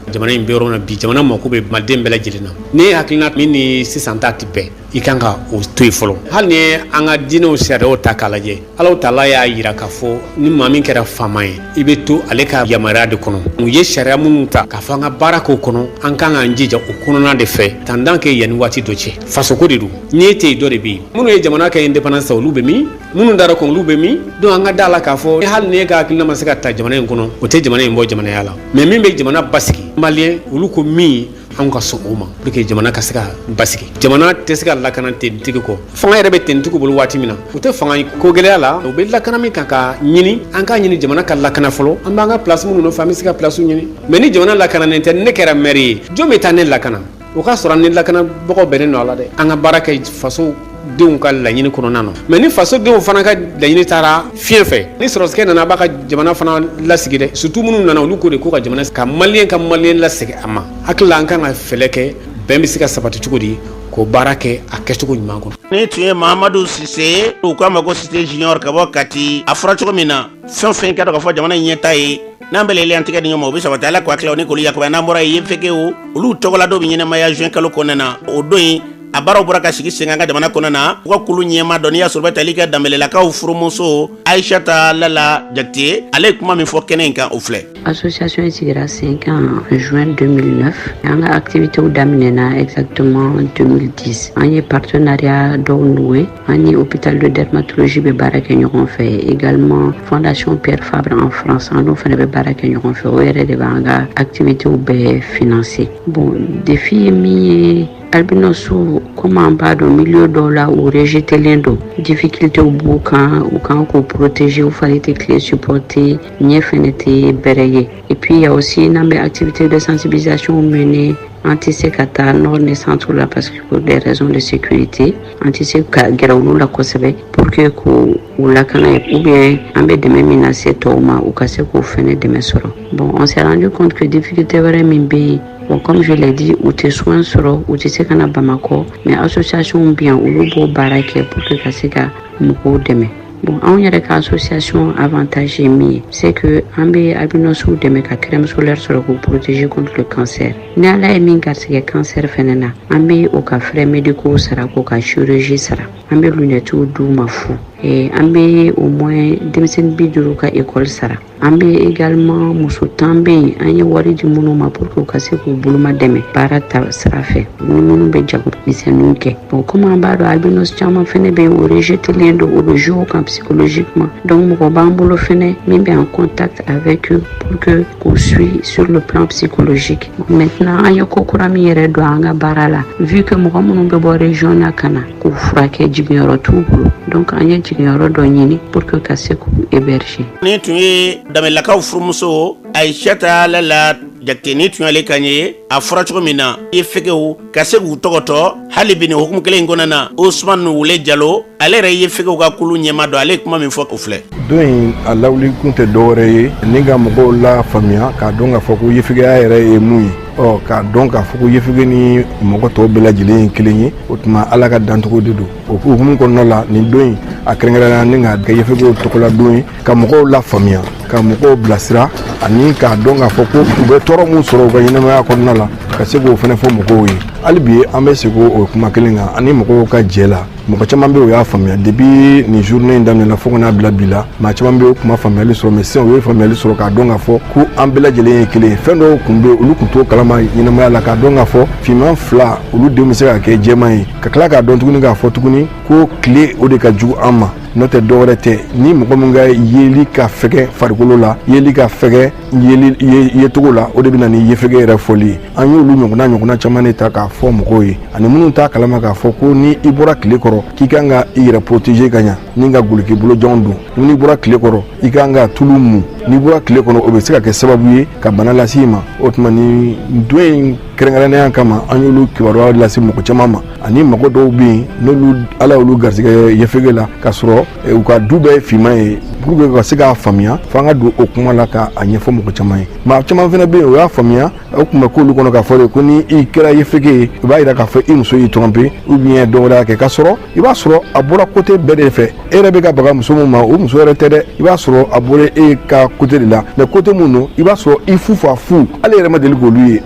Jamana in bɛ yɔrɔ min na bi, jamana mako bɛ maliden bɛɛ lajɛlen na. Ni hakilina min ni sisan ta tɛ bɛn, i kan ka o to yen fɔlɔ. Hali ni ye an ka diinɛw sariyaw ta k'a lajɛ, Ala taala y'a yira k'a fɔ ni maa min kɛra faama ye, i bɛ to ale ka yamaruya de kɔnɔ. U ye sariya minnu ta k'a fɔ an ka baara k'o kɔnɔ, an kan k'an jija o kɔnɔna de fɛ tant que yanni waati dɔ cɛ. Fasoko de don, n'i e tɛ yen, dɔ de bɛ yen. Minnu ye jamana kɛ indépendance, olu bɛ min? Minnu dara kɔn, olu bɛ min? Donc an ka da la k'a fɔ hali ni e ka hakilina ma se ka ta jamana in kɔnɔ, o tɛ jamana in bɔ jamanaya la. Mais min bɛ jamana basigi Malien olu ko min, anw ka sɔn o ma pour que jamana ka se ka basigi. Jamana tɛ se ka lakana tenitigi kɔ. Fanga yɛrɛ bɛ tenitigiw bolo waati min na, u tɛ fanga ko gɛlɛya la. U bɛ lakana min kan ka ɲini, an k'a ɲini jamana ka lakana fɔlɔ. An b'an ka place minnu nɔfɛ, an bɛ se ka place ɲini. Mais ni jamana lakananen tɛ, ne kɛra maire ye, jɔn bɛ taa ne lakana? O k'a sɔrɔ ni lakanabagaw bɛnnen don a la dɛ. An ka baara kɛ faso denw ka laɲini kɔnɔna na. Mais ni faso denw fana ka laɲini taara fiɲɛ fɛ, ni sɔrɔsikɛ nana, a b'a ka jamana fana lasigi dɛ. Surtout minnu nana, olu ko de ko ka jamana ka Malien ka Malien lasegi a ma. Hakili la, an kan ka fɛlɛ kɛ, bɛn bɛ se ka sabati cogo di, k'o baara kɛ a kɛcogo ɲuman kɔnɔ. Ni tun ye Mahamadu Sise, u k'a ma ko Sise Junior, ka bɔ Kati. A fɔra cogo min na, fɛn fɛn ka dɔn k'a fɔ jamana in ɲɛta ye, n'an bɛɛ lajɛlen an tɛgɛ di ɲɔgɔn ma, o bɛ sabati. Ala ko hakili ni k'olu yakubaya. N'an bɔra yen, yefekew olu tɔgɔla dɔw bɛ ɲɛnamaya juin kalo kɔnɔna na. O don in, a baaraw bɔra ka sigi sen kan ka jamana kɔnɔna na. U ka kulu ɲɛma dɔn, n'i y'a sɔrɔ bɛ tali kɛ Danbɛlɛlakaw furumuso Ayisata Lala Jakite, ale ye kuma min fɔ kɛnɛ in kan, o filɛ. Association in sigira sen kan en juin 2009. An ka activités daminɛna exactement 2010. An ye partenariat dɔw noué. An ni hôpital de dermatologie bɛ baara kɛ ɲɔgɔn fɛ. Également Fondation Pierre Fabre en France, an n'o fana bɛ baara kɛ ɲɔgɔn fɛ. O yɛrɛ de b'an ka activités bɛɛ financer. Bon, défi ye min ye, albinos, comme an b'a dɔn, milieu dɔw la, u rejetelen don, difficulté b'u kan, u kan k'u protéger, u fari tɛ tile supporter, ɲɛ fɛnɛ tɛ bɛrɛ ye. Et puis il y a aussi, n'an bɛ activité de sensibilisation mener, an tɛ se ka taa nord ni centre la parce que pour des raisons de sécurité, an tɛ se ka gɛrɛ olu la kosɛbɛ pour que k'u lakana, ou bien an bɛ dɛmɛ min na se tɔw ma, u ka se k'o fɛnɛ dɛmɛ sɔrɔ. Bon, on s'est rendu compte que difficulté wɛrɛ min bɛ yen, bon, comme je l'ai dit, u tɛ soins sɔrɔ, u tɛ se ka na Bamakɔ, mais association bɛ yan, olu b'o baara kɛ pour que ka se ka mɔgɔw dɛmɛ. Bon, anw yɛrɛ ka association avantage ye min ye, c'est que an bɛ albinosw dɛmɛ ka crème solaire sɔrɔ k'u protéger contre le cancer. Ni Ala ye min garisɛgɛ cancer fɛnɛ na, an bɛ o ka frais médicaux sara, k'o ka chirurgie sara, an bɛ lunettes d'u ma fu, an bɛ au moins denmisɛnnin 50 ka école sara. An bɛ également muso 10 bɛ yen, an ye wari di minnu ma pour que u ka se k'u boloma dɛmɛ baara ta sira fɛ, ni minnu bɛ jago misɛnninw kɛ. Bon, comme an b'a dɔn, albinos caman fɛnɛ bɛ yen, o rejetelen don, o bɛ jouer o kan psychologiquement. Donc mɔgɔ b'an bolo fɛnɛ min bɛ en contact avec eux pour que k'u suit sur le plan psychologique. Maintenant, an ye ko kura min yɛrɛ don an ka baara la, vu que mɔgɔ minnu bɛ bɔ région na ka na k'u furakɛ, jiginyɔrɔ t'u bolo, donc an ye jiginyɔrɔ dɔ ɲini pour que ka se k'u héberger. Ni tun ye Danbɛlɛlakaw furumuso Ayisata Lala Jakite, ni tun y'ale kan ye. A fɔra cogo min na, i fegew ka se k'u tɔgɔtɔ hali bi nin hukumu kelen in kɔnɔna na. Osman Wule Jalo, ale yɛrɛ ye fegew ka kulu ɲɛma dɔn, ale ye kuma min fɔ, o filɛ. Don in a lawuli kun tɛ dɔwɛrɛ ye ni ka mɔgɔw la faamuya k'a dɔn k'a fɔ ko yefegeya yɛrɛ ye mun ye, ɔ k'a dɔn k'a fɔ ko yefege ni mɔgɔ tɔw bɛɛ lajɛlen ye kelen ye. O tuma, Ala ka dancogo de don. O hukumu kɔnɔna la, nin don in a kɛrɛnkɛrɛnnenya ni k'a kɛ yefegew tɔgɔla don ye, ka mɔgɔw la faamuya, ka mɔgɔw bilasira, ani k'a dɔn k'a fɔ ko u bɛ tɔɔrɔ mun sɔrɔ u ka ɲɛnamaya kɔnɔna la, ka se k'o fana fɔ mɔgɔw ye. Hali bi an bɛ segin o kuma kelen kan ani mɔgɔw ka jɛ la. Mɔgɔ caman bɛ yen, o y'a faamuya depuis nin journée in daminɛna fo ka n'a bila bi la. Maa caman bɛ yen, o tun ma faamuyali sɔrɔ, mais sisan u ye faamuyali sɔrɔ k'a dɔn k'a fɔ ko an bɛɛ lajɛlen ye kelen ye. Fɛn dɔw tun bɛ yen, olu tun t'o kalama ɲɛnamaya la, k'a dɔn k'a fɔ finman fila, olu denw bɛ se ka kɛ jɛman ye, ka tila k'a dɔn tuguni k'a fɔ tuguni ko tile o de ka jugu an ma. N'o tɛ dɔwɛrɛ tɛ, ni mɔgɔ min ka yeli ka fɛgɛ farikolo la, yeli ka fɛgɛ yeli yecogo la, o de bɛ na ni yefege yɛrɛ fɔli ye. An y'olu ɲɔgɔnna caman de ta k'a fɔ mɔgɔw ye, ani minnu t'a kalama k'a fɔ ko ni i bɔra tile kɔrɔ, k'i kan ka i yɛrɛ protéger ka ɲa ni ka goloki bolojanw don. N'i bɔra tile kɔrɔ, i kan ka tulu mun. N'i bɔra tile kɔnɔ, o bɛ se ka kɛ sababu ye ka bana lase i ma. O tuma, ni don in kɛrɛnkɛrɛnnenya kama, an y'olu kibaruya lase mɔgɔ caman ma, ani mɔgɔ dɔw bɛ yen, n'olu Ala y'olu garisɛgɛ yefege la, k'a sɔrɔ u ka du bɛɛ ye finman ye, pour que ka se k'a faamuya, f'an ka don o kuma la k'a ɲɛfɔ mɔgɔ caman ye. Maa caman fana bɛ yen, o y'a faamuya. O tun bɛ k'olu kɔnɔ k'a fɔ de ko ni i kɛra yefege ye, i b'a yira k'a fɔ i muso y'i tromper ou bien dɔ wɛrɛ y'a kɛ, k'a sɔrɔ i b'a sɔrɔ a bɔra côté bɛɛ de fɛ. E yɛrɛ bɛ ka baga muso min ma, o muso yɛrɛ tɛ dɛ. I b'a sɔrɔ a bɔra e ka côté de la, mais côté mun don, i b'a sɔrɔ i fu fa fu, ale yɛrɛ ma deli k'olu ye,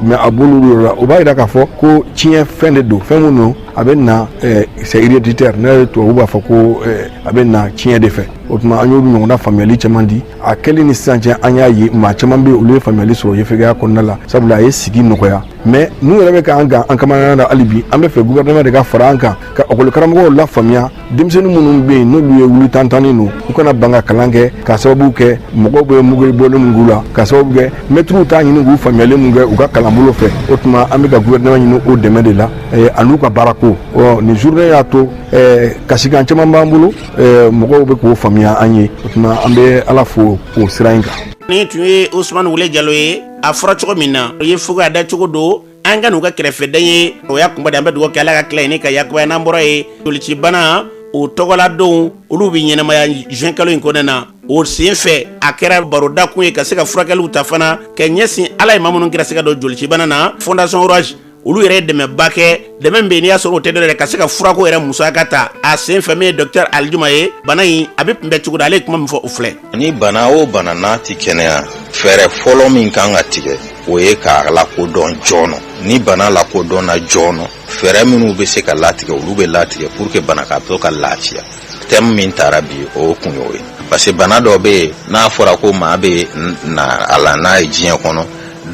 mais a b'olu yɔrɔ la. O b'a yira k'a fɔ ko tiɲɛ fɛn de don, fɛn mun don, a bɛ na, c'est héréditaire, ne yɛrɛ tubabu b'a fɔ ko a bɛ na tiɲɛ de fɛ. O tuma, an y'olu ɲɔgɔnna faamuyali caman di. A kɛlen ni sisan cɛ, an y'a ye maa caman bɛ yen, olu ye faamuyali sɔrɔ yefegeya kɔnɔna la, sabula a ye sigi nɔgɔya. Mais n'u yɛrɛ bɛ k'an gan an kamanagan na hali bi, an bɛ fɛ gouvernement de ka fara an kan ka ekɔli karamɔgɔw lafaamuya. Denmisɛnnin minnu bɛ yen, n'olu ye wuli tantanni don, u kana ban ka kalan kɛ k'a sababu kɛ mɔgɔw bɛ mugu bɔlen mun k'u la, k'a sababu kɛ mɛtiriw t'a ɲini k'u faamuyali mun kɛ u ka kalanbolo fɛ. O tuma, an bɛ ka gouvernement ɲini o dɛmɛ de la an'u ka baarako. Ɔ nin journée y'a to kasikan caman b'an bolo, mɔgɔw bɛ k'o faamuya an ye. O tuma, an bɛ Ala fo o sira in kan. Nin tun ye Usumani Wule Jalo ye. A fɔra cogo min na, o ye fugo a dacogo don an ka n'u ka kɛrɛfɛden ye. O y'a kunba de. An bɛ dugawu kɛ, Ala ka tila ni ka yakubaya. N'an bɔra yen, jolicibana o tɔgɔladon, olu bɛ ɲɛnamaya juin kalo in kɔnɔna na. O sen fɛ, a kɛra barodakun ye ka se ka furakɛliw ta fana ka ɲɛsin Ala ye maa minnu gɛrɛsɛgɛ don jolicibana na. Fondation Orange, olu yɛrɛ ye dɛmɛba kɛ, dɛmɛ bɛ n'i y'a sɔrɔ o tɛ dɔwɛrɛ ka se ka furako yɛrɛ musaka ta. A sen fɛ, min ye docteur Alijuma ye, bana in a bɛ kunbɛn cogo di, ale ye kuma min fɔ, o filɛ. Ni bana o bana n'a ti kɛnɛya, fɛɛrɛ fɔlɔ min kan ka tigɛ, o ye k'a lakodɔn joona. Ni bana lakodɔnna joona, fɛɛrɛ minnu bɛ se ka latigɛ, olu bɛ latigɛ pour que banabaatɔ ka lafiya. Thème min taara bi, o kun y'o ye, parce que bana dɔ bɛ yen, n'a fɔra ko maa bɛ na a la n'a ye diɲɛ kɔnɔ,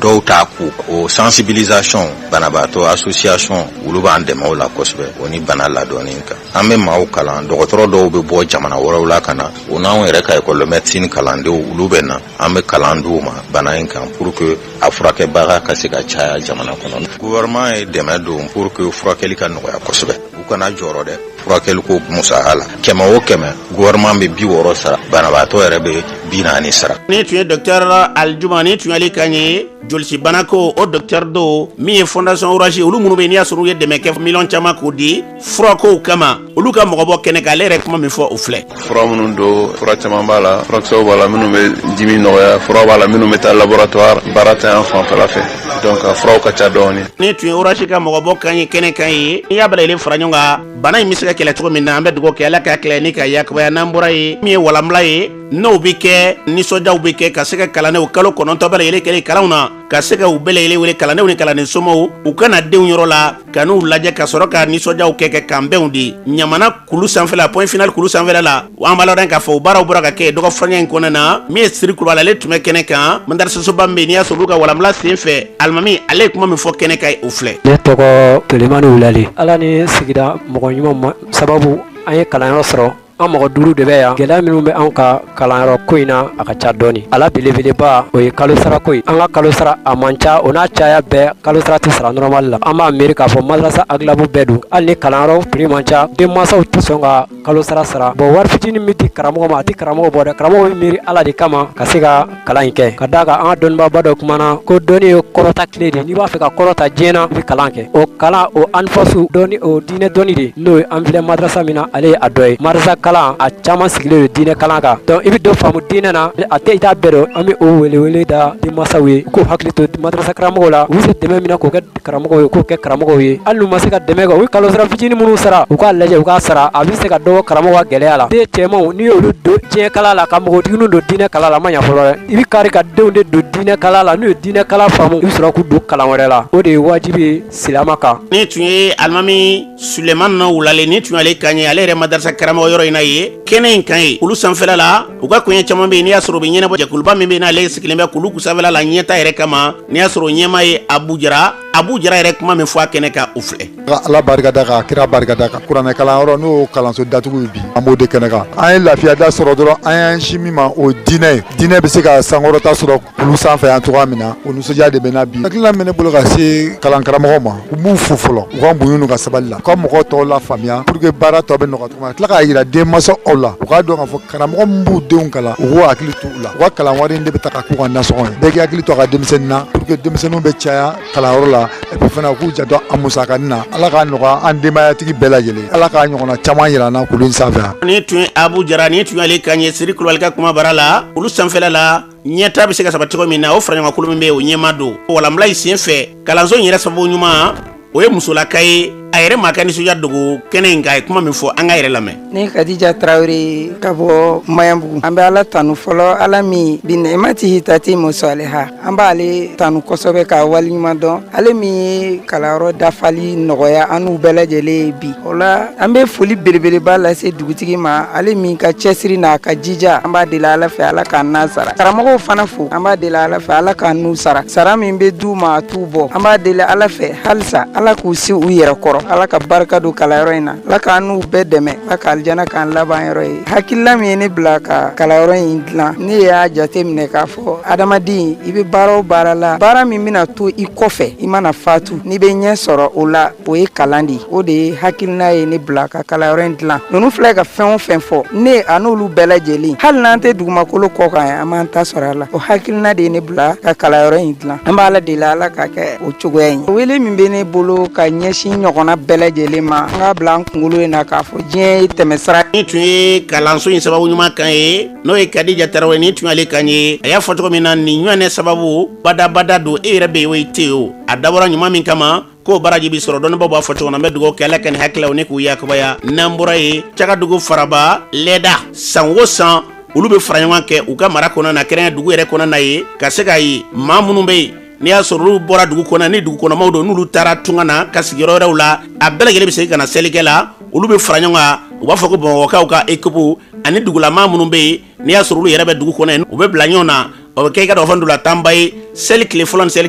dɔw t'a ku. O sensibilisation, banabaatɔ association, olu b'an dɛmɛ o la kosɛbɛ. O ni bana ladɔnni kan, an bɛ maaw kalan. Dɔgɔtɔrɔ dɔw bɛ bɔ jamana wɛrɛw la ka na, o n'anw yɛrɛ ka école de médecine kalandenw, olu bɛ na, an bɛ kalan d'u ma bana in kan pour que a furakɛbaga ka se ka caya jamana kɔnɔ. Gouvernement ye dɛmɛ don pour que furakɛli ka nɔgɔya kosɛbɛ. U kana jɔrɔ dɛ, furakɛli ko musaka la, 100 o 100, gouvernement bɛ 60 sara, banabaatɔ yɛrɛ bɛ 40 sara. Nin tun ye docteur Alijuma, nin tun y'ale kan ye. Jolicibana ko, o docteur do min ye Fondation Orange, olu minnu bɛ n'i y'a sɔrɔ u ye dɛmɛ kɛ miliyɔn caman k'o di furakow kama, olu ka mɔgɔ bɔ kɛnɛ kan, ale yɛrɛ kuma min fɔ, o filɛ. Fura minnu don, fura caman b'a la. Furakisɛw b'a la minnu bɛ dimi nɔgɔya, fura b'a la minnu bɛ taa laboratoire, baara tɛ an fanfɛla fɛ, donc a furaw ka ca dɔɔni. Nin tun ye Orange ka mɔgɔ bɔ kan ye kɛnɛ kan ye. N'i y'a bɛɛ lajɛlen fara ɲɔgɔn kan, bana in bɛ se ka kɛlɛ cogo min na, an bɛ dugawu kɛ, Ala k'a kɛlɛ ni ka yakubaya. N'an bɔra yen, min ye walanbila ye, n'o bɛ kɛ nisɔndiyaw bɛ kɛ ka se ka kalandenw kalo 9 bɛɛ lajɛlen kɛlen kalanw na, ka se ka u bɛɛ lajɛlen wele, kalandenw ni kalanden somɔgɔw, u ka na denw yɔrɔ la ka n'u lajɛ, ka sɔrɔ ka nisɔndiyaw kɛ kɛ kanbɛnw di Ɲamana kulu sanfɛla, Point Final kulu sanfɛla la. An b'a ladɔn k'a fɔ o baaraw bɔra ka kɛ dɔgɔ furancɛ in kɔnɔna na. Min ye Siri Kulubali, ale tun bɛ kɛnɛ kan, madarasasoba min bɛ yen n'i y'a sɔrɔ olu ka walanbila sen fɛ, alimami, ale ye kuma min fɔ kɛnɛ kan, o filɛ. Ne tɔgɔ Kelemani Wulale. Ala ni sigida mɔgɔ ɲuman sababu, an ye kalanyɔrɔ sɔrɔ. An mɔgɔ duuru de bɛ yan. Gɛlɛya minnu bɛ anw ka kalanyɔrɔ ko in na, a ka ca dɔɔni. A la belebeleba, o ye kalo sara ko ye. An ka kalo sara a man ca, o n'a caya bɛɛ, kalo sara tɛ sara normal la. An b'a miiri k'a fɔ madrasa aglabu bɛɛ don, hali ni kalanyɔrɔ prix man ca, denmansaw tɛ sɔn ka kalo sara sara. Bon, wari fitinin min di karamɔgɔ ma, a tɛ karamɔgɔ bɔ dɛ. Karamɔgɔ bɛ miiri Ala de kama ka se ka kalan in kɛ, ka d'a kan an ka dɔnnibaaba dɔ kumana ko dɔnni ye kɔrɔta clé de. N'i b'a fɛ ka kɔrɔta diɲɛ na, i bɛ kalan kɛ. O kalan o anfasu dɔnni, o diinɛ dɔnni de, n'o ye an filɛ madrasa min na, ale ye a dɔ ye. Madrasa kalan a caman sigilen don diinɛ kalan kan, donc i bɛ dɔ faamu diinɛ na, a tɛ i t'a bɛɛ dɔn. An bɛ o welewele da denmansaw ye k'u hakili to madrasa karamɔgɔw la. U bɛ se dɛmɛ min na k'o kɛ karamɔgɔw ye, k'o kɛ karamɔgɔw ye. Hali n'u ma se ka dɛmɛ kɛ, u ye kalo sara fitinin minnu sara, u k'a lajɛ u k'a sara, a bɛ se ka dɔ bɔ karamɔgɔ ka gɛlɛya la. Den cɛmanw, n'i y'olu don diɲɛ kalan la, ka npogotigininw don diinɛ kalan la, a ma ɲa fɔlɔ dɛ. I bɛ kari ka denw de don diinɛ kalan la. N'u ye diinɛ kalan faamu, i bɛ sɔrɔ k'u don kalan wɛrɛ la. O de ye wajibi ye silama kan. Nin tun ye alimami Sulemani Wulale, nin tun y'ale kan ye, ale yɛrɛ madarasa karamɔgɔ yɔrɔ in na ye kɛnɛ in kan ye. Kulu sanfɛla la, u ka koɲɛ caman bɛ yen n'i y'a sɔrɔ u bɛ ɲɛnabɔ. Jɛkuluba min bɛ yen, n'ale sigilen bɛ kulu sanfɛla la ɲɛta yɛrɛ kama, n'i y'a sɔrɔ ɲɛmaa ye Abu Jara. Abu Jara yɛrɛ kuma min fɔ a kɛnɛ kan, o filɛ. Ka Ala barika da, ka kira barika da, ka kuranɛ kalanyɔrɔ n'o kalanso datugu bi, an b'o de kɛnɛ kan. An ye lafiya da sɔrɔ dɔrɔn, an y'an sin min ma, o diinɛ ye. Diinɛ bɛ se ka sankɔrɔta sɔrɔ kulu sanfɛ yan cogoya min na, o nisɔndiya de bɛ na bi. Hakilina min bɛ ne bolo ka se kalan karamɔgɔw ma, u b'u fo fɔlɔ, u ka muɲu n'u ka sabali la, u ka mɔgɔ tɔw lafaamuya pour que baara tɔ bɛ nɔgɔya cogo min na. Tila k'a jira denmansaw la, u k'a dɔn k'a fɔ karamɔgɔ min b'u denw kalan, u k'u hakili to u la. U ka kalan wari in de bɛ ta ka k'u ka nasɔngɔ ye. Bɛɛ k'i hakili to a ka denmisɛnnin na pour que denmisɛnninw bɛ caya kalanyɔrɔ la. Et puis fana, u k'u janto a musakanin na. Ala k'a nɔgɔya an denbayatigi bɛɛ lajɛlen. Ala k'a ɲɔgɔnna caman yira an na kulu in sanfɛ yan. Nin tun ye Abu Jara, nin tun y'ale kan ye Siri Kulubali ka kuma bara la. Olu sanfɛla la, ɲɛta bɛ se ka sabati cogo min na, o faraɲɔgɔnkulu min bɛ yen, o ɲɛmaa don. Walanbila in sen fɛ, kalanso in yɛrɛ sababu ɲuman, o ye musolaka ye. A yɛrɛ m'a ka nisɔndiya dogo kɛnɛ in kan. A ye kuma min fɔ, an k'a yɛrɛ lamɛn. Ne Kadija Tarawele ka bɔ Mayanbugu. An bɛ Ala tanu fɔlɔ, Ala min bi nɛmatihi tatimu saliha. An b'ale tanu kosɛbɛ k'a waleɲuman dɔn, ale min ye kalanyɔrɔ dafali nɔgɔya an n'u bɛɛ lajɛlen ye bi. O la, an bɛ foli belebeleba lase dugutigi ma, ale min ka cɛsiri n'a ka jija. An b'a deli Ala fɛ, Ala k'an n'a sara. Karamɔgɔw fana fo, an b'a deli Ala fɛ, Ala k'an n'u sara. Sara min bɛ d'u ma, a t'u bɔ. An b'a deli Ala fɛ halisa, Ala k'u si u yɛrɛ kɔrɔ, Ala ka barika don kalanyɔrɔ in na, Ala k'an n'u bɛɛ dɛmɛ, Ala ka alijana k'an laban yɔrɔ ye. Hakilila min ye ne bila ka kalanyɔrɔ in dilan, ne y'a jate minɛ k'a fɔ adamaden, i bɛ baara o baara la, baara min bɛna to i kɔfɛ i mana fatu, n'i bɛ ɲɛ sɔrɔ o la, o ye kalan de ye. O de ye hakilina ye ne bila ka kalanyɔrɔ in dilan. Ninnu filɛ ka fɛn o fɛn fɔ, ne a n'olu bɛɛ lajɛlen, hali n'an tɛ dugumakolo kɔ kan, an b'an ta sɔrɔ a la. O hakilina de ye ne bila ka kalanyɔrɔ in dilan. An b'Ala deli, Ala ka kɛ o cogoya in. Wele min bɛ ne bolo ka ɲɛsin ɲɔgɔnna bɛɛ lajɛlen ma, an k'a bila an kunkolo in na k'a fɔ diɲɛ ye tɛmɛsira. Nin tun ye kalanso in sababu ɲuman kan ye, n'o ye Kadija Tarawele. Nin tun y'ale kan ye. A y'a fɔ cogo min na, nin ɲɔgɔnɛ sababu badabada don. E yɛrɛ bɛ yen o, i tɛ yen o, a dabɔra ɲuman min kama, k'o baraji bi sɔrɔ. Dɔnnibaaw b'a fɔ cogo min na, n bɛ dugawu kɛ, Ala ka nin hakililaw ne k'u yakubaya. N'an bɔra yen, Cagadugu faraba lɛda, san o san olu bɛ fara ɲɔgɔn kɛ u ka mara kɔnɔna na, kɛrɛnkɛrɛn dugu yɛrɛ kɔnɔna na ye, ka se k'a ye maa minnu bɛ yen, n'i y'a sɔrɔ olu bɔra dugu kɔnɔ, ni dugu kɔnɔmaw don, n'olu taara tunga na ka sigi yɔrɔ wɛrɛw la, a bɛɛ lajɛlen bɛ segin ka na selikɛ la. Olu bɛ fara ɲɔgɔn kan, u b'a fɔ ko Bamakɔkaw ka ekipu ani dugulamaa minnu bɛ yen, n'i y'a sɔrɔ olu yɛrɛ bɛ dugu kɔnɔ yen, u bɛ bila ɲɔgɔn na. O bɛ kɛ i ka dɔn ntolatanba ye seli tile fɔlɔ ni seli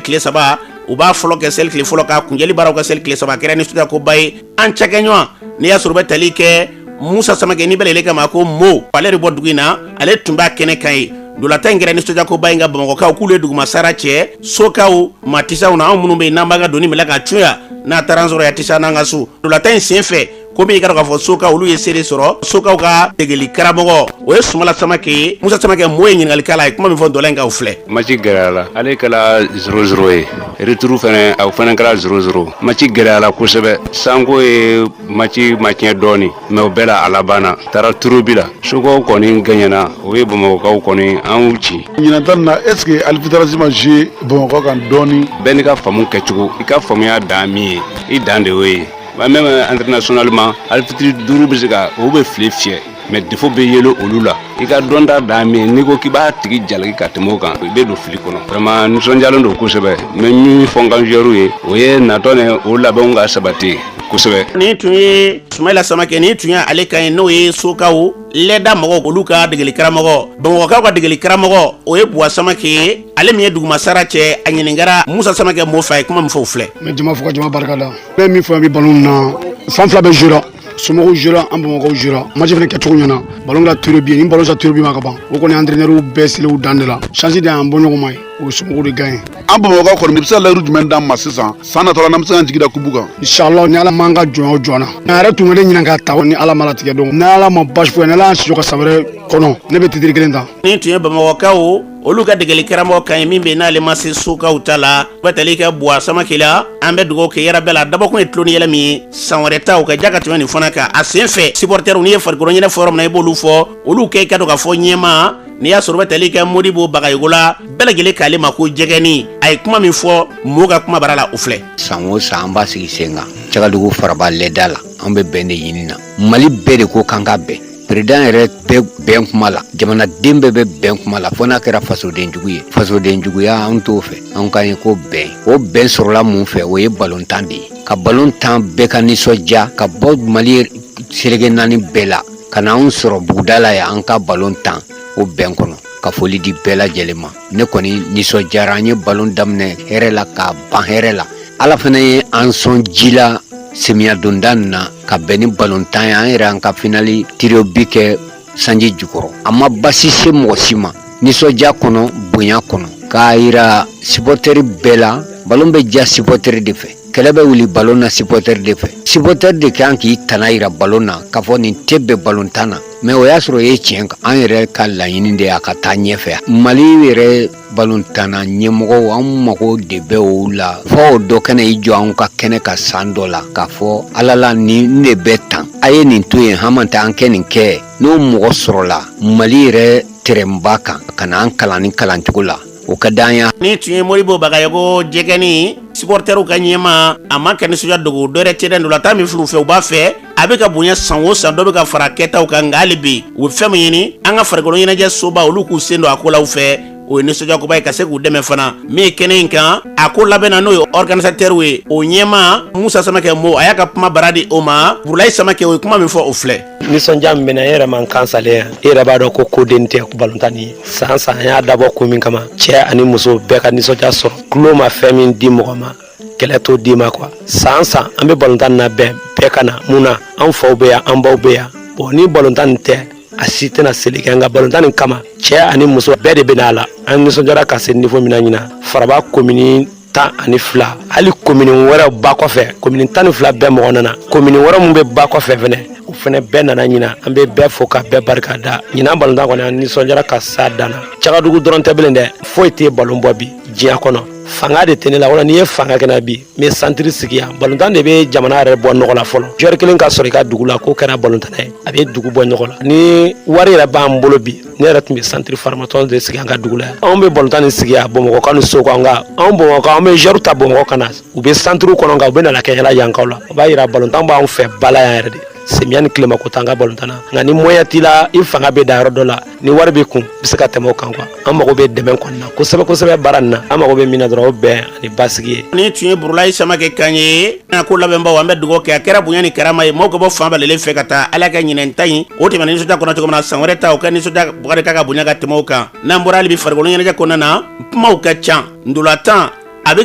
tile saba. U b'a fɔlɔ kɛ seli tile fɔlɔ, ka kunjɛli baaraw kɛ seli tile saba. A kɛra nisɔndiyakoba ye. An cakɛɲɔgɔn, n'i y'a sɔrɔ u bɛ tali kɛ Musa Samakɛ, ni bɛɛ lajɛlen k'a ma ko Mo, ale de bɔ dugu in na, ale tun b'a kɛnɛ kan ye. Ntolatan in kɛra nisɔndiyakoba ye, nka Bamakɔkaw k'olu ye dugumasara cɛ sokaw ma tisaw na. Anw minnu bɛ yen, n'an b'an ka doni minɛ ka cun yan, n'a taara an sɔrɔ yan tisa n'an ka so. Ntolatan in sen fɛ, komi i ka dɔn k'a fɔ sokaw olu ye se de sɔrɔ, sokaw ka degeli karamɔgɔ, o ye Sumala Samakɛ ye. Musa Samakɛ Mo ye ɲininkali k'a la, a ye kuma min fɔ ntola in kan, o filɛ. Match gɛlɛyala, aller kɛla 0-0 ye, retour fɛnɛ, o fɛnɛ kɛra 0-0. Match gɛlɛyala kosɛbɛ, sanko ye match matiɲɛ dɔɔni, mais o bɛɛ la a labanna taara tirs au but la. Sokaw kɔni gagnena, o ye Bamakɔkaw kɔni an y'u ci. Ɲinan ta nin na, est ce que arbitrage ma jouer Bamakɔ kan dɔɔni? Bɛɛ n'i ka faamu kɛcogo, i ka faamuya dan min ye, i dan de y'o ye. Même internationalement, arbitre duuru bɛ se ka o bɛ file fiyɛ, mais défaut bɛ yeli olu la. I ka dɔnta dan min ye, n'i ko k'i b'a tigi jalaki ka tɛmɛ o kan, i bɛ don fili kɔnɔ. Vraiment, nisɔndiyalen don kosɛbɛ. N bɛ min fɔ n ka joueurs ye, o ye natɔ ni o labɛnw ka sabati kosɛbɛ. Nin tun ye Sumayila Samakɛ, nin tun ye ale kan ye, n'o ye sokaw lɛda mɔgɔw olu ka degeli karamɔgɔ. Bamakɔkaw ka degeli karamɔgɔ, o ye Buwa Samakɛ ye, ale min ye dugumasara cɛ. A ɲininkara Musa Samakɛ Mo fɛ, a ye kuma min fɔ, o filɛ. N bɛ jama fo ka jama barika da. N bɛ min fɔ an bɛ balon na, fan fila bɛ jouer la, somɔgɔw jouer la, an Bamakɔw jouer la. Match fana kɛcogo ɲɛna, ballon kɛra tirs au but ye. Ni ballon sera tirs au but ma ka ban, o kɔni entraîneur bɛɛ selen u dan de la. Chance de y'an bɔ ɲɔgɔn ma ye, o ye somɔgɔw de gagné. An Bamakɔkaw kɔni, i bɛ se ka layiru jumɛn d'an ma sisan, san natɔ la, n'an bɛ se k'an jigi da coupe kan? Inshallah, ni Ala m'an ka jɔnya jɔ an na, a yɛrɛ tun ka ne ɲinan ka ta, ni Ala ma latigɛ don, ni Ala ma basi foyi, ni Ala y'an si jɔ ka san wɛrɛ kɔnɔ, ne bɛ titre kelen ta. Nin tun ye Bamakɔkaw olu ka degeli karamɔgɔ kan ye, min bɛ n'ale ma se sokaw ta la, u bɛ tali kɛ Buwa Samakɛ la. An bɛ dugawu kɛ yɛrɛ bɛɛ la. Dabɔkun ye tulon ni yɛlɛ min ye, san wɛrɛ ta o ka ja ka tɛmɛ nin fana kan. A sen fɛ, supporters, n'i ye farikolo ɲɛnajɛ fɔ yɔrɔ min na, i b'olu fɔ, olu kɛ i ka dɔn k'a fɔ ɲɛmaa, n'i y'a sɔrɔ u bɛ tali kɛ Modibo Bagayogo la, bɛɛ lajɛlen k'ale ma ko jɛgɛni. A ye kuma min fɔ mɔgɔw ka kuma bara la, o filɛ. San o san an b'a sigi sen kan Cagadugu faraba lɛda la. An bɛ bɛn de ɲini na. Mali bɛɛ de ko k'an ka bɛn. Président yɛrɛ bɛ bɛn kuma la, jamanaden bɛɛ bɛ bɛn kuma la, fo n'a kɛra fasoden jugu ye. Fasoden juguya, an t'o fɛ. An ka ye ko bɛn, o bɛn sɔrɔla mun fɛ? O ye balontan de ye. Ka balon tan, bɛɛ ka nisɔndiya, ka bɔ Mali seleke naani bɛɛ la ka na anw sɔrɔ buguda la yan, an ka balon tan o bɛn kɔnɔ. Ka foli di bɛɛ lajɛlen ma. Ne kɔni nisɔndiyara. An ye balon daminɛ hɛrɛ la k'a ban hɛrɛ la. Ala fana ye an sɔn ji la semiya donda nin na ka bɛn ni balontan ye. An yɛrɛ an ka finale tirs au but kɛ sanji jukɔrɔ, a ma basi se mɔgɔ si ma, nisɔndiya kɔnɔ, bonya kɔnɔ, k'a yira supporter bɛɛ la. Balon bɛ diya supporter de fɛ, kɛlɛ bɛ wuli balon na supporter de fɛ. Supporter de kan k'i tana yira balon na k'a fɔ nin tɛ bɛn balontan na. Mais o y'a sɔrɔ o ye tiɲɛ kan. An yɛrɛ ka laɲini de y'a ka taa ɲɛfɛ. Mali yɛrɛ balontanna ɲɛmɔgɔw, an mago de bɛ o la, fɔ o dɔ kɛnɛ i jɔ anw ka kɛnɛ ka san dɔ la k'a fɔ Ala la nin de bɛ tan, a ye nin to yen, hama tɛ an kɛ nin kɛ. N'o mɔgɔ sɔrɔla Mali yɛrɛ tɛrɛnba kan ka na an kalan ni kalancogo la. O ka d'an ye. Nin tun ye Modibo Bagayogo jɛgɛni supporterw ka ɲɛmaa, a ma kɛ nisɔndiya dogo dɔwɛrɛ tɛ dɛ, ntolatan min filɛ u fɛ, u b'a fɛ a bɛ ka bonya san o san, dɔ bɛ ka fara kɛtaw kan. Nka hali bi u bɛ fɛn min ɲini, an ka farikolo ɲɛnajɛ soba, olu k'u sen don a ko la u fɛ. O ye nisɔndiyakoba ye ka se k'u dɛmɛ fana. Min ye kɛnɛ in kan a ko labɛnna, n'o ye organisateur ye, o ɲɛmaa Musa Samakɛ Mo, a y'a ka kuma bara di o ma. Burulayi Samakɛ, o ye kuma min fɔ, o filɛ. Nisɔndiya min bɛ na, e yɛrɛ man kan salen yan. E yɛrɛ b'a dɔn ko koden tɛ balontan ye. San san, an y'a dabɔ ko min kama, cɛ ani muso bɛɛ ka nisɔndiya sɔrɔ. Tulo ma fɛn min di mɔgɔ ma, kɛlɛ t'o d'i ma quoi. San san, an bɛ balontan labɛn, bɛɛ ka na. Mun na? An faw bɛ yan, an baw bɛ yan. Bon, ni balontan nin tɛ, a si tɛna seli kɛ. Nka balontan nin kama, cɛ ani muso bɛɛ de bɛ na a la. An nisɔndiyara ka se niveau min na ɲinan, Faraba komini 12, hali komini wɛrɛw ba kɔfɛ, komini 12 bɛɛ mɔgɔ nana. Komini wɛrɛ min bɛ ba kɔfɛ fɛnɛ, o fɛnɛ bɛɛ nana ɲinan. An bɛ bɛɛ fo ka bɛɛ barika da. Ɲinan balontan kɔni, an nisɔndiyara ka s'a dan na. Cagadugu dɔrɔn tɛ bilen dɛ, foyi tɛ balon bɔ bi diɲɛ kɔnɔ. Fanga de tɛ ne la. Wala n'i ye fanga kɛ na bi, n bɛ santiri sigi yan. Balontan de bɛ jamana yɛrɛ bɔ nɔgɔ la fɔlɔ. Joueur kelen ka sɔrɔ i ka dugu la, k'o kɛra balontanna ye, a bɛ dugu bɔ nɔgɔ la. Ni wari yɛrɛ b'an bolo bi, ne yɛrɛ tun bɛ santiri formation de sigi an ka dugu la yan. Anw bɛ balontan nin sigi yan Bamakɔ ni so kan, nka anw Bamakɔ, an bɛ joueur ta Bamakɔ ka na, u bɛ santiriw kɔnɔ, nka u bɛ nana kɛ yala yankaw la. O b'a yira balontan b'anw fɛ ba la yan yɛrɛ de. Samiya ni tilema ko t'an ka balontan na. Nka ni moyen t'i la, i fanga bɛ da yɔrɔ dɔ la, ni wari b'i kun, i bɛ se ka tɛmɛ o kan quoi. An mago bɛ dɛmɛ kɔni na kosɛbɛ kosɛbɛ baara nin na. An mago bɛ min na dɔrɔn, o bɛn ani basigi ye. Nin tun ye Burulayi Samakɛ kan ye. A ko labɛnbaw, an bɛ dugawu kɛ, a kɛra bonya ni karama ye, maaw ka bɔ fan bɛɛ lajɛlen fɛ ka taa. Ala ka ɲinɛn ta in, o tɛmɛna nisɔndiya kɔnɔ cogo min na, san wɛrɛ ta, o ka nisɔndiya bugari ka bonya ka tɛmɛ o kan. N'an bɔra hali bi farikolo ɲɛnajɛ kɔnɔna na, kumaw ka ca. Ntolatan a bɛ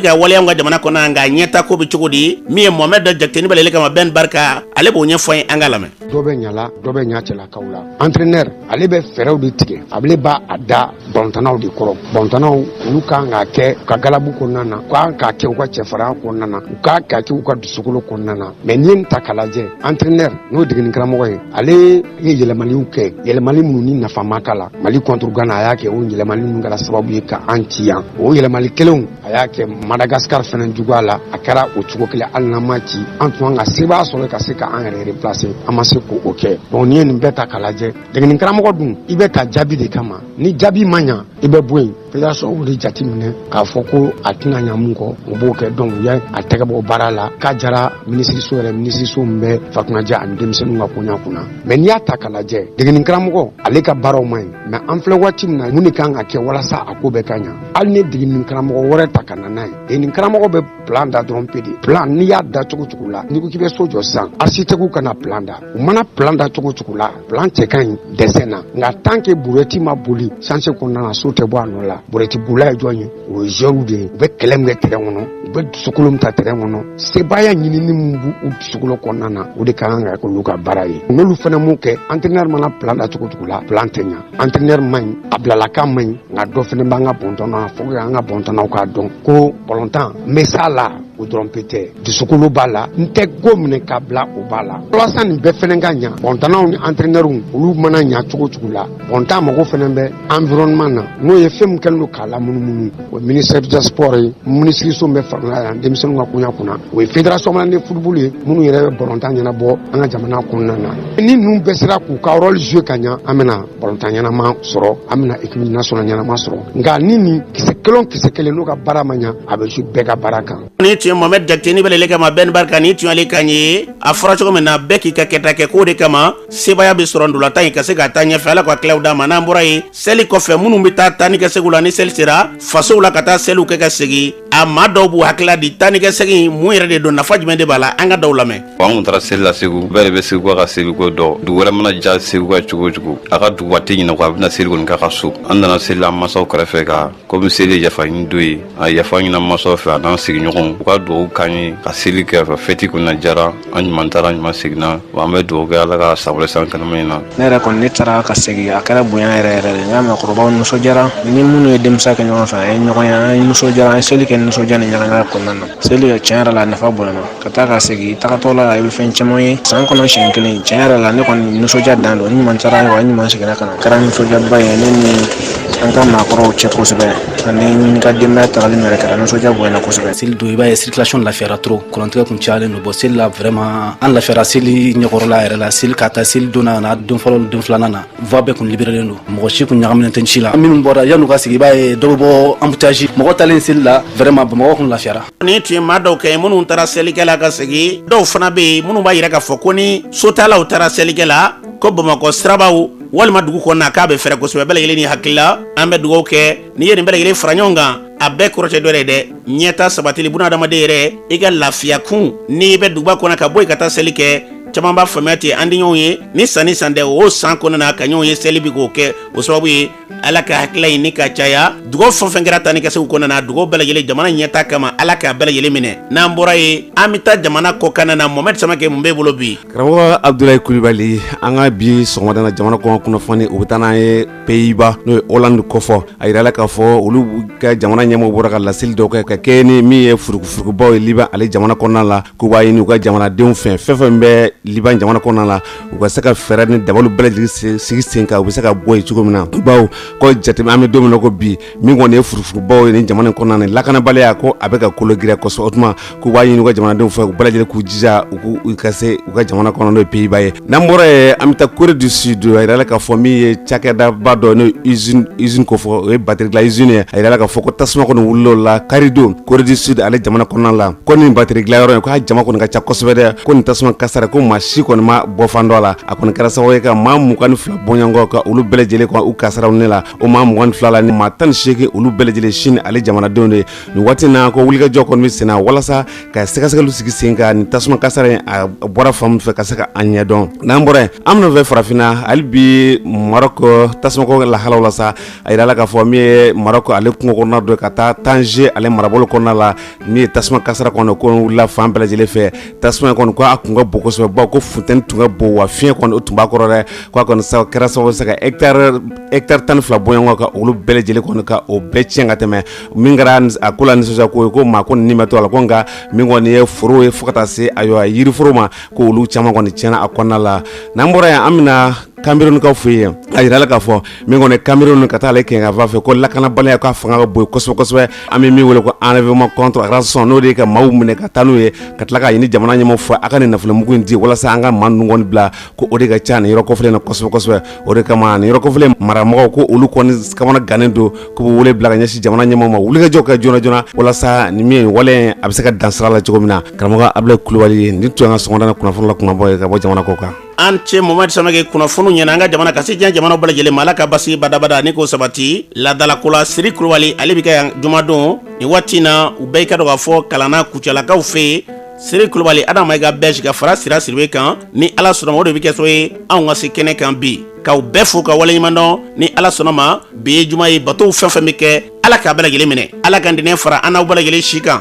ka waleya ka jamana kɔnɔ, nka ɲɛta ko bɛ cogo di? Min ye Mohamɛd Jakite ni bɛlɛli kama bɛn barika, ale b'o ɲɛfɔ an ye, an ka lamɛn. Dɔ bɛ ɲala, dɔ bɛ ɲa cɛlakaw la. Entraîneur, ale bɛ fɛɛrɛw de tigɛ, ale b'a a da balontannaw de kɔrɔ. Balontannaw, olu kan k'a kɛ u ka galabu kɔnɔna na, u kan k'a kɛ u ka cɛfarinya kɔnɔna na, u kan k'a kɛ u ka dusukolo kɔnɔna na. Mais n'i ye nin ta k'a lajɛ, entraîneur, n'o ye degeli karamɔgɔ ye, ale ye yɛlɛmaliw kɛ, yɛlɛmali minnu ni nafa ma k'a la. Mali contre Ghana, a y'a kɛ. O yɛlɛmali ninnu kɛra sababu ye ka an ci yan. O yɛlɛmali kelenw, a y'a kɛ Madagascar fɛnɛ juguya la, a kɛra o cogo kelen. Hali n'an ma ci, an tun kan ka sebaaya sɔrɔ ka se ka an yɛrɛ replacer, an ma se k'o kɛ. Donc n'i ye nin bɛɛ ta k'a lajɛ, degeli karamɔgɔ dun, i bɛ ta jaabi de kama. Ni jaabi ma ɲa, i bɛ bɔ yen. Fédération o de jateminɛ k'a fɔ ko a tɛna ɲa mun kɔ, o b'o kɛ. Donc u ye a tɛgɛ bɔ baara la k'a jara minisiriso yɛrɛ, minisiriso min bɛ farikunnajɛ ani denmisɛnninw ka koɲa kunna. Mais n'i y'a ta k'a lajɛ, degeli karamɔgɔ, ale ka baaraw man ɲi. Mais an filɛ waati min na, mun de kan ka kɛ walasa a ko bɛɛ ka ɲa? Hali ni degeli karamɔgɔ wɛrɛ ta ka na n'a ye, degeli karamɔgɔ bɛ plan da dɔrɔn pe de. Plan, n'i y'a da cogo cogo la, n'i ko k'i bɛ so jɔ sisan, architecte ka na plan da, u mana plan da cogo cogo la, plan cɛ ka ɲi dessin na, nka tant que brouette ma boli chantier kɔnɔna na, so tɛ bɔ a nɔ la. Brouette bolila ye jɔn ye? O ye joueurs de ye. U bɛ kɛlɛ min kɛ terrain kɔnɔ, u bɛ dusukolo min ta terrain kɔnɔ, sebaaya ɲinini min b'u dusukolo kɔnɔna na, o de ka kan ka kɛ olu ka baara ye. N'olu fana m'o kɛ, entraîneur mana plan da cogo cogo la, plan tɛ ɲa. Entraîneur man ɲi, a bilalakan man ɲi. Nka dɔ fana b'an ka balontan na, faut que an ka balontannaw k'a dɔn ko balontan, n bɛ s'a la, o dɔrɔn pe tɛ. Dusukolo b'a la, n tɛ ko minɛ ka bila, o b'a la. Walasa nin bɛɛ fɛnɛ ka ɲa, balontannaw ni entraîneurw, olu mana ɲa cogo cogo la, balontan mago fɛnɛ bɛ environnement na, n'o ye fɛn min kɛlen don k'a lamunumunu. O ye ministère des sports ye, minisiriso min bɛ farikolo yan denmisɛnninw ka koɲa kunna, o ye fédération malienne de football ye, minnu yɛrɛ bɛ balontan ɲɛnabɔ an ka jamana kɔnɔna na. Ni ninnu bɛɛ sera k'u ka rôle jouer ka ɲa, an bɛna balontan ɲɛnama sɔrɔ, an bɛna équipe nationale ɲɛnama sɔrɔ. Nka ni nin kisɛ kelen o kisɛ kelen n'u ka baara ma ɲa, a bɛ jouer bɛɛ ka baara kan. Ni tun ye Mohamɛd Jakite ni bɛlɛli kama bɛn barika, ni tun y'ale kan ye. A fɔra cogo min na, bɛɛ k'i ka kɛta kɛ, k'o de kama sebaaya bɛ sɔrɔ ntolatan in ka se ka taa ɲɛfɛ. Ala ka tilaw d'a ma. N'an bɔra yen, seli kɔfɛ, minnu bɛ taa taa ni ka segin la, ni seli sera fasow la ka taa seliw kɛ ka segin, a maa dɔw b'u hakilila di taa ni ka segin mun yɛrɛ de don, nafa jumɛn de b'a la? An ka dɔw lamɛn. An kun taara seli la Segu. Bɛɛ de bɛ Segu ka seliko dɔn. Dugu wɛrɛ mana ja Segu ka cogo o cogo, a ka duguba tɛ ɲinɛ kɔ, a bɛna seli kɔni k'a ka so. An nana seli la an masaw kɛrɛfɛ, ka komi seli ye yafa ɲini don ye, a yafa ɲini masaw fɛ, a n'an sigiɲɔgɔnw, u ka dugawu k'an ye ka seli kɛ. Fɛ fɛti kɔni jara an, ɲuman taara, ɲuman seginna. Wa an bɛ dugawu kɛ, Ala ka san wɛrɛ san kɛnɛma in na. Ne yɛrɛ kɔni, ne taara ka segin, a kɛra bonya yɛrɛ yɛrɛ de. N ka maakɔrɔbaw nisɔndiyara, ni minnu ye denmisɛnya kɛ ɲɔgɔn fɛ, an ye ɲɔgɔn ye, an ye nisɔndiyara, an ye seli kɛ nisɔndiya ni ɲɛnamaya kɔnɔna na. Seli kɛ, tiɲɛ yɛrɛ la, a nafa bonyana. Ka taa ka segin, i tagatɔ la, i bɛ fɛn caman ye san kɔnɔ siɲɛ kelen. Tiɲɛ yɛrɛ la, ne kɔni nisɔndiya dan don. N ɲuman taara wa, n ɲuman seginna ka na. A kɛra nisɔndiyaba ye ne ni. An ka maakɔrɔw cɛ kosɛbɛ ani n ka denbaya tagali min yɛrɛ kɛra, nisɔndiya bonyana kosɛbɛ. Seli don, i b'a ye circulation lafiyara trop, kurantigɛ kun cayalen don. Bon, seli la vraiment an lafiyara seli ɲɛkɔrɔla yɛrɛ la. Seli ka taa seli don na na don fɔlɔ, don filanan na, voie bɛɛ kun libérélen don, mɔgɔ si kun ɲagaminen tɛ si la. Minnu bɔra yan'u ka sigi, i b'a ye dɔ bɛ bɔ embouteillage. Mɔgɔ talen seli la, vraiment Bamakɔ kun lafiyara. Nin tun ye maa dɔw kɛ minnu taara selikɛ la ka segin. Dɔw fana bɛ yen minnu b'a yira k'a fɔ ko ni sotalaw taara selikɛ la, ko Bamakɔ sirabaw walima dugu kɔnɔna k'a bɛ fɛrɛ kosɛbɛ. Bɛɛ lajɛlen ni hakilila, an bɛ dugawu kɛ. N'i ye nin bɛɛ lajɛlen fara ɲɔgɔn kan, a bɛɛ kɔrɔ tɛ dɔ ye dɛ, ɲɛta sabatili. Buna adamaden yɛrɛ, i ka lafiya kun n'i bɛ duguba kɔnɔ ka bɔ yen ka taa seli kɛ, caman b'a faamuya ten. An di ɲɔgɔn ye ni san ni san tɛ, o san kɔnɔna na ka ɲɔgɔn ye seli bi k'o kɛ, o sababu ye Ala ka hakilila ɲini ka caya. Dugawu fɛn fɛn kɛra taa ni ka segin kɔnɔna na, dugawu bɛɛ lajɛlen jamana ɲɛta kama, Ala k'a bɛɛ lajɛlen minɛ. N'an bɔra yen, an bɛ taa jamana kɔkan na. Mohamɛd Samakɛ, mun b'e bolo bi? Karamɔgɔ Abudulayi Kulibali, an ka bi sɔgɔmada na jamana kɔkan kunnafoni, o bɛ taa n'an ye Pays-Bas, n'o ye Hollande kofɔ. A yirala k'a fɔ olu ka jamana ɲɛmɔgɔw bɔra ka laseli dɔw kɛ ka kɛɲɛ ni min ye furukufurukubaw ye Liban ale jamana kɔnɔna la, k'u b'a ɲini u ka jamanadenw fɛ, fɛn fɛn bɛ Liban jamana kɔnɔna la, u ka se ka fɛɛrɛ ni dabali bɛɛ lajɛlen sigi sen kan, u bɛ se ka bɔ yen cogo min na. Bawo ko jate an bɛ don min na ko bi, min kɔni ye furufurukubaw ye nin jamana in kɔnɔna na, lakanabaliya ko a bɛ ka kolo giriya kosɛbɛ. O tuma k'u b'a ɲini u ka jamanadenw fɛ, u bɛɛ lajɛlen k'u jija u k'u ka se u ka jamana kɔnɔ, n'o ye Pays-Bas ye. N'an bɔra yen, an bɛ taa Corée du Sud. A yirala k'a fɔ min ye cakɛdaba dɔ, n'o ye usine kofɔ, o ye batterie dilan usine ye. A yirala k'a fɔ ko tasuma kɔni wulila o la karidon Corée du Sud ale jamana kɔnɔna la. Ko nin batterie dilan yɔrɔ in, k'a jama kɔni ka ca kosɛbɛ dɛ. Ko nin tasuma kasara, ko maa si kɔni ma bɔ fan dɔ la. A kɔni kɛra sababu ye ka maa 22 bɔɲɔgɔn ka olu bɛɛ lajɛlen kɔni u kasaraw ne la. O maa 22 la, ni maa 18, olu bɛɛ lajɛlen Chine ale jamanadenw de ye. Nin waati na, ko wulikajɔ kɔni bɛ senna walasa ka sɛgɛsɛgɛliw sigi sen kan, nin tasuma kasara in a bɔra fan min fɛ, ka se ka a ɲɛdɔn. N'an bɔra yen, an bɛna fɛ farafinna hali bi, Maroc tasumako lahalaw la sa. A yirala k'a fɔ min ye Maroc ale kungo kɔnɔna dɔ, ka taa Tanger ale marabolo kɔnɔna la, min ye tasuma kasara kɔni ko wulila fan bɛɛ lajɛlen fɛ. Tasuma in kɔni ko a kun ka bon kosɛbɛ, bawo ko funteni tun ka bon, wa fiɲɛ kɔni o tun b'a kɔrɔ dɛ. Ko a kɔni kɛra sababu se ka hectare 12 bɔɲɔgɔn ka olu bɛɛ lajɛlen kɔni ka o bɛɛ tiɲɛ ka tɛmɛ. Min kɛra a ko la nisɔndiya ko ye, ko maa ko ni ma to a la, ko nka min kɔni ye foro ye, fo ka taa se ayiwa yiriforo ma, ko olu caman kɔni tiɲɛna a kɔnɔna la. N'an bɔra yen, an bɛna Cameroun-kaw fɛ yen. A yirala k'a fɔ min kɔni Cameroun ka taa ale kɛɲɛkafan fɛ, ko lakanabaliya k'a fanga ka bon kosɛbɛ kosɛbɛ. An bɛ min wele ko enlèvement contre rançon, n'o de ye ka maaw minɛ ka taa n'u ye, ka tila k'a ɲini jamana ɲɛmɔgɔw fɛ, a ka nin nafolomugu in di walasa an ka maa ninnu kɔni bila, ko o de ka ca nin yɔrɔ kofɔlen na kosɛbɛ kosɛbɛ. O de kama nin yɔrɔ kofɔlen maramɔgɔw, ko olu kɔni kamana gannen don, k'u bɛ wele bila ka ɲɛsin jamana ɲɛmɔgɔw ma, wulikajɔ kɛ joona joona walasa nin min ye wale a bɛ se ka dan sira la cogo min na. Karamɔgɔ Abudulayi Kulubali, nin tun y'an ka sɔgɔmada in kunnafoni la kunbabaw ye ka bɔ jamana kɔ kan. An ce Mohamɛd Samake, kunnafoniw ɲɛna an ka jamana ka se diɲɛ jamana bɛɛ lajɛlen ma. Ala ka basigi badabada ni k'o sabati. Laadalako la, Siri Kulubali ale bɛ kɛ yan jumadon nin waati na. U bɛɛ ka dɔn k'a fɔ kalanna Kucalakaw fɛ yen. Siri Kulubali, Adama Mayiga bɛɛ sigi ka fara Sira Sidibe kan, ni Ala sɔnna ma, o de bɛ kɛ so ye anw ka se kɛnɛ kan bi, k'aw bɛɛ fo ka waleɲuman dɔn. Ni Ala sɔnna ma, bi ye juma ye, batow fɛn fɛn bɛ kɛ, Ala k'a bɛɛ lajɛlen minɛ. Ala ka ntɛnɛn fara an n'aw bɛɛ lajɛlen si kan.